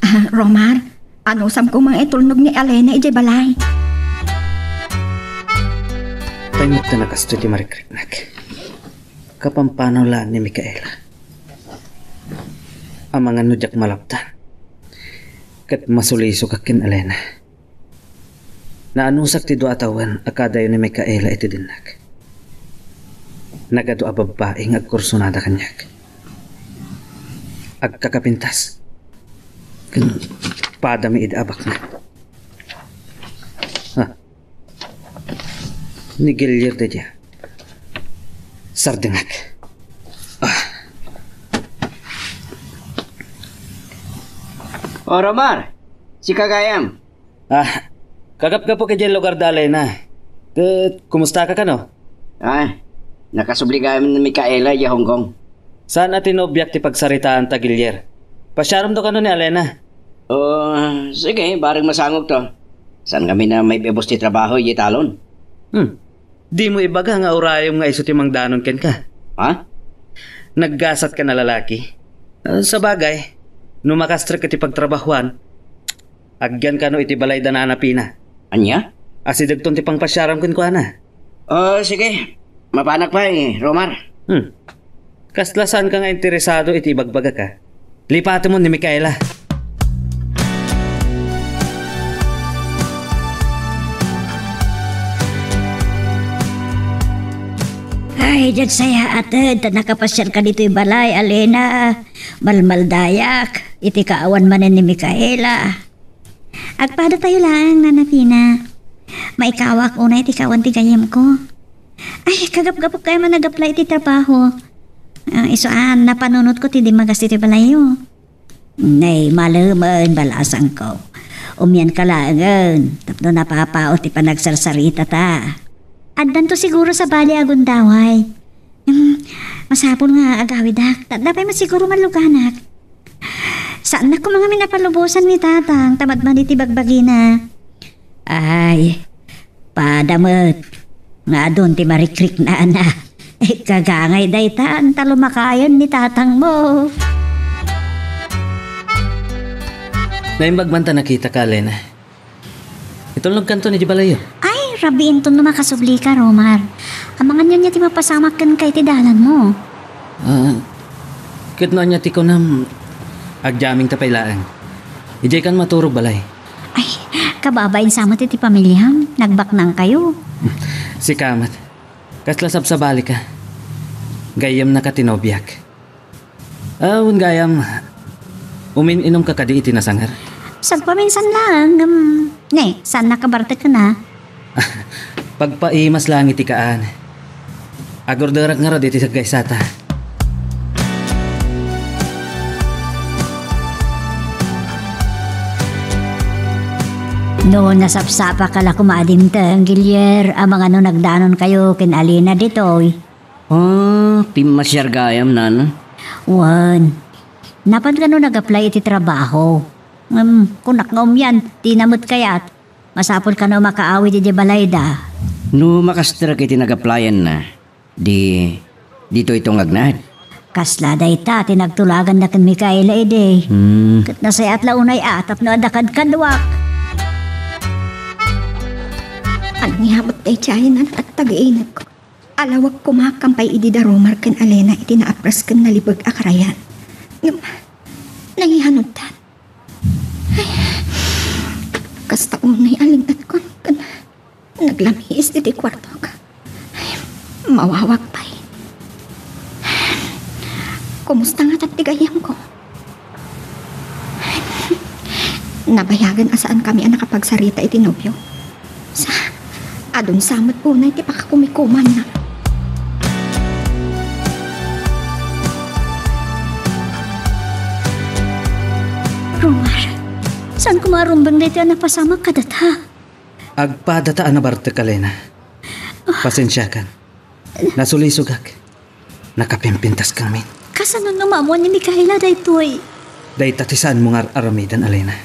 Ah, Romar, anusam koma nga itulnog ni Alena idiay balay. Tay met ta nakastoy ti marikriknak. Kapampanaw la ni Micaela. Amangan no diak malaptan. Ket masulisok ken Alena. Naanusak ti dua a tawen a kadayo ni Micaela iti dinnak. Nagadu a babbai nga agkursunada kaniak. Agkakapintas. Ken padami idi abakna. Ha. Ni Gilier daydiay. Sardengak. Ah. O, Romar, sika gayam. Ah, kagapgapuk idiay lugarda, Alena. Ket, kumustaka kano? Ay, nakasubli gayam ni Micaela idiay Hong Kong. Saan a tinobiak ti pagsaritaanta, Gilier? Pasiaremto kano ni Alena? O, sige, bareng masangokto. Saan kami a maibebus ti trabaho idiay talon? Hmm. Dimo ibaga nga urayom nga isu ti mangdanon kenka? Ha? Naggasatka a lalaki? Ah, sabagay, no makastrek iti pagtrabahoan, agyan kano iti balay da Nana Pina. Ania? Asidegton ti pangpasiaram kenkuana. O, sige. Mapanak pay, Romar. Hmm. Kasla saanka nga interesado iti ibagbagak, a? Lipatemon ni Micaela. Ay, diak sayaat, ta nakapasiarka ditoy balay, Alena. Malmaldayak iti kaawan manen ni Micaela. Agpadatayo laeng, Nana Fina. Maikawak unay ti kaawan ti gayyemko. Ay, kagapgapok kayat a nag-apply iti trabaho. Ah, isu a, napanunotko ti dimmagas iti balayyo. Nay, malemen, balasangko. Umianka laengen, tapno napapaot ti panagsarsarita ta. Addanto siguro sabali a gundaway. Hmm, masapul nga agawidak. Ta adda pay met siguro malluganak. Saannak koma ngamin a palubosan ni Tatang, ta madmadi ti bagbagina. Ay, pada met nga adun ti marikriknana. Ikagangay dayta, anta lumakayen ni tatangmo. Naimbag man ta nakitaka, Alena. Itulnogkanto idiay balayyo. Ay, rabiinton no makasublika, Romar. Amangan ania ti mapasamak kenka iti dalanmo. Ah, ket no ania ti kunam, agyamingta pay laeng. Idiaykan maturog balay. Ay, kababain sa met iti pamiliam, nagbaknangkayo. Sika met. Kasla sabsabalika. Gayyemnaka ti nobiak. Ah, wen gayam, umin-inumka kadi iti nasangar? Sagpaminsan laeng, ngem, ne, saannak a barteken a. Pagpaimas laeng iti kaan. Agurderak ngarud iti saggaysata. No nasapsapaka la koma a dimteng, Gilier, amangan no nagdanonkayo ken Alena ditoy. Ah, pimmasiar gayam, Nana? Wen, napan kano nag-apply iti trabaho? Ngem, kunak nga umian, dina met kayat. Masapul kano a makaawid idiay balayda. No makasterek iti nag-applyanna, di, ditoyto nga agnaed. Kasla dayta ti nagtulaganna ken Micaela idi. Hmm. Ket nasayaat la unay a tapno adda kadkaduak. Ania met daydiay, Nana, a tagiinekko? Alawek koma a kampay idi da Romar ken Alena iti naapras ken nalibeg a karayan. Ngem, nayanudan. Ay, kasta unay a lin-etkon ken naglamiis ditoy kuartok. Ay, mawawak pay. Kumusta ngata ti gayyemko? Nabayagen a saankami a nakapagsarita iti nobio. Sa, adun sa met unay ti pakakumikumanna. Romar, saan koma a rumbeng daytoy a napasamak kadata? Agpadata a nabartek, Alena. Pasensiakan. Nasulisogak. Nakapimpintaskami. Kasano no maammuan ni Micaela daytoy? Dayta ti saanmo nga ar-aramiden, Alena.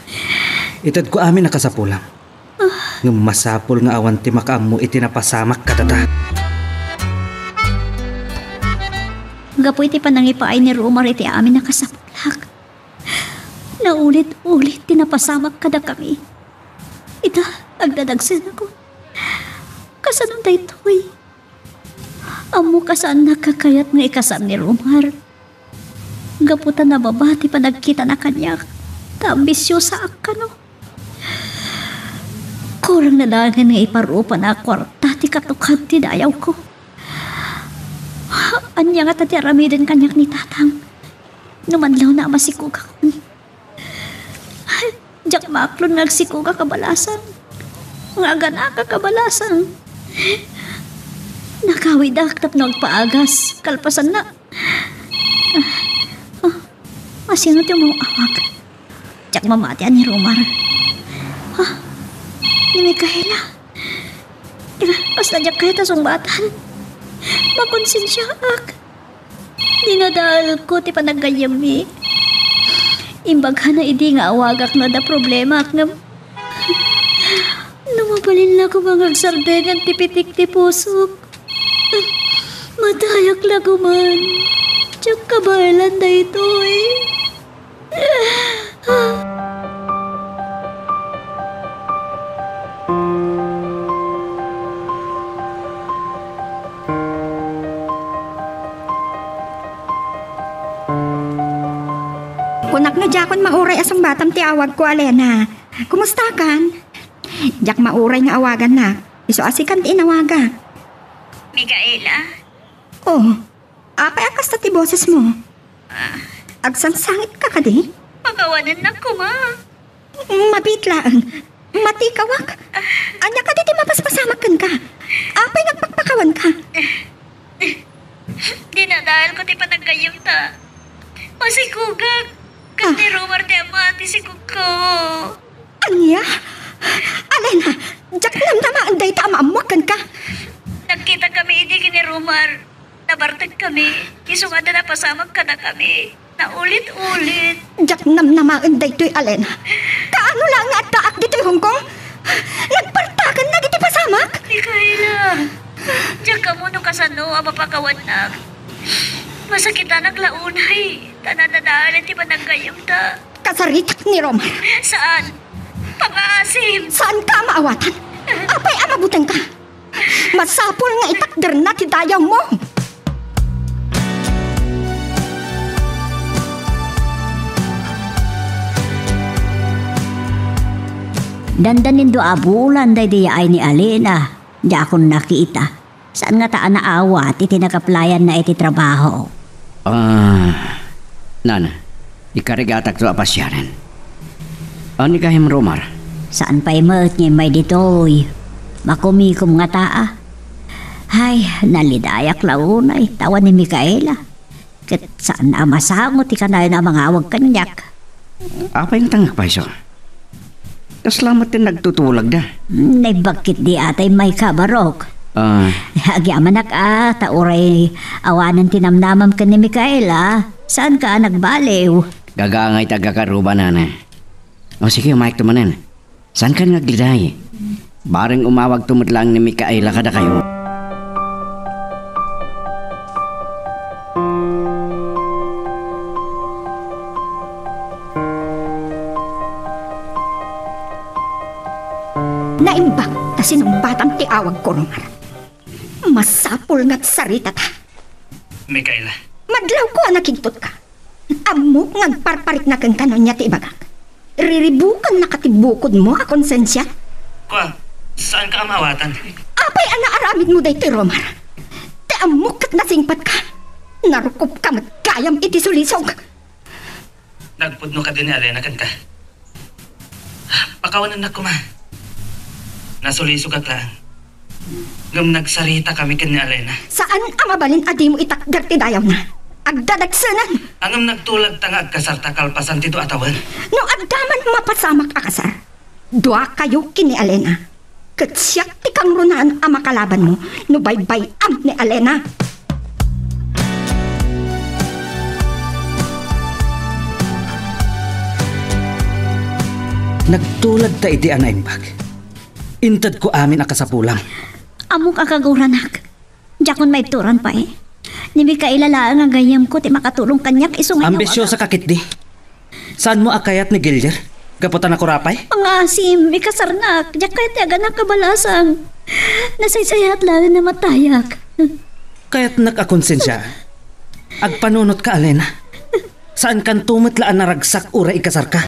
Itedko amin a kasapulam. Ah. Ngem masapul nga awan ti makaammo iti napasamak kadata. Gapu iti panangipaay ni Romar iti amin a kasapulan. Naulit-ulit ti napasamak kadakami. Ita, agdadagsenakon. Kasano daytoy? Ammok a saannak a kayat nga ikasam ni Romar. Gapu ta nababa ti panagkitana kaniak, ta ambisiosaak kano. Kurangna laengen nga iparupana a kuarta ti katukad ti dayawko. Ania ngata ti aramiden kaniak ni Tatang? No manlawna a masikogakon. Diak maaklon nga agsikogak a balasang. Nga aganakak a balasang. Nakawidak tapno agpaagas. Kalpasanna. Ah, ah, asino ti umaw-awag? Diak mamati a ni Romar. Ah, ni Micaela. Ira, kasla diak kayat a sungbatan. Makonsensiaak. Dinadaelko ti panaggayyemmi. Imbagana idi nga awagak no adda problemaak ngem no mabalin la koma nga agsardeng ti pitik ti pusok. Matayak la koman. Diak kabaelan daytoy. Kunak no diakon mauray a sungbatam ti awagko, Alena. Kumustakan? Diak mauray nga awagannak. Isu a sikan ti inawagak. Micaela? Oh, apay a kasta ti bosesmo? Agsangsangitka kadi? Pakawanennak koma. Mabiit laeng. Matikawak. Ania kadi ti mapaspasamak kenka? Apay nga agpakpakawanka? Dinadaelko ti panaggayyemta. Masikogak. Ken ni Romar ti ama ti sikogko. Ania? Alena, diak namnamaen dayta a maammoak kenka. Nagkitakami idi ken ni Romar. Nabartekami. Isu nga adda napasamak kadakami. Naulit-ulit. Diak namnamaen daytoy, Alena. Kaano la nga addaak ditoy Hong Kong? Nagpartaken dagiti pasamak? Micaela, diak ammo no kasano a mapakawannak. Masakitanak la unay, ta nadadael ti panaggayyemta. Kasaritak ni Romar. Saan? Pangaasim! Saanka a maawatan? Apay a mabutengka? Masapul nga itakderna ti dayawmo! Dandanin dua a bulan daydi yaay ni Alena, diakon nakita. Saan ngata a naawat iti nag-applyan-na iti trabaho? Ah, nana, ikarigatakto a pasiaren. Ania gayam, Romar? Saan pay met nga immay ditoy? Makumikom ngata a. Ay, nalidayak la unay, ta awan ni Micaela. Ket saan a masango ti kanayon a mangawag kaniak. Apay nga tangak payso? Kasla met ti nagtutulagda. Hmm, naimbag ketdi a ta immay ka, Barok. Ah. Agyamanak a, ta uray awanen ti namnamam ken ni Micaela, saanka a nagbaliw? Gagangay ti agkakaruba, nana. O sige, umayakto manen. Saankan nga agliday? Bareng umawagto met laeng ni Micaela kadakayo. Naimbag ta sinungbatam ti awagko, Romar. Masapul nga agsaritata. Micaela. Madlawko a nakigtotka. Ammok nga agparparikna kenka no ania ti ibagak. Riribukannaka ti bukodmo a konsensia? Kua, saanka a maawatan? Apay a naaramidmo daytoy, Romar? Ti ammok ket nasingpetka. Narukobka met gayam iti sulisog. Nagpudno kadi ni Alena kenka? Pakawanennak koma. Nasulisogak laeng. Ngem nagsaritakami ken ni Alena. Saan a mabalin a dimo itakder ti dayawna. Agdadagsenen! Ngem nagtulagta nga agkasarta kalpasan ti dua a tawen. No adda man mapasamak a kasar, duakayo ken ni Alena. Ket siak ti kangrunaan a makalabanmo no baybay-am ni Alena. Nagtulagta idi a naimbag. Intedko amin a kasapulam. Ammok a kaguranak. Diakon maibturan pay. Ni Micaela laeng a gayyemko ti makatulong kaniak isu nga Ambisyosa ka ketdi. Saanmo a kayat ni Gilier? Gapu ta nakurapay? Pangaasim, ikasarnak. Diak kayat ti aganak a balasang. Nasaysayaat laeng a namatayak. Kayatnak a konsensia. Agpanunotka, Alena. Saankanto met la a naragsak uray ikasarka.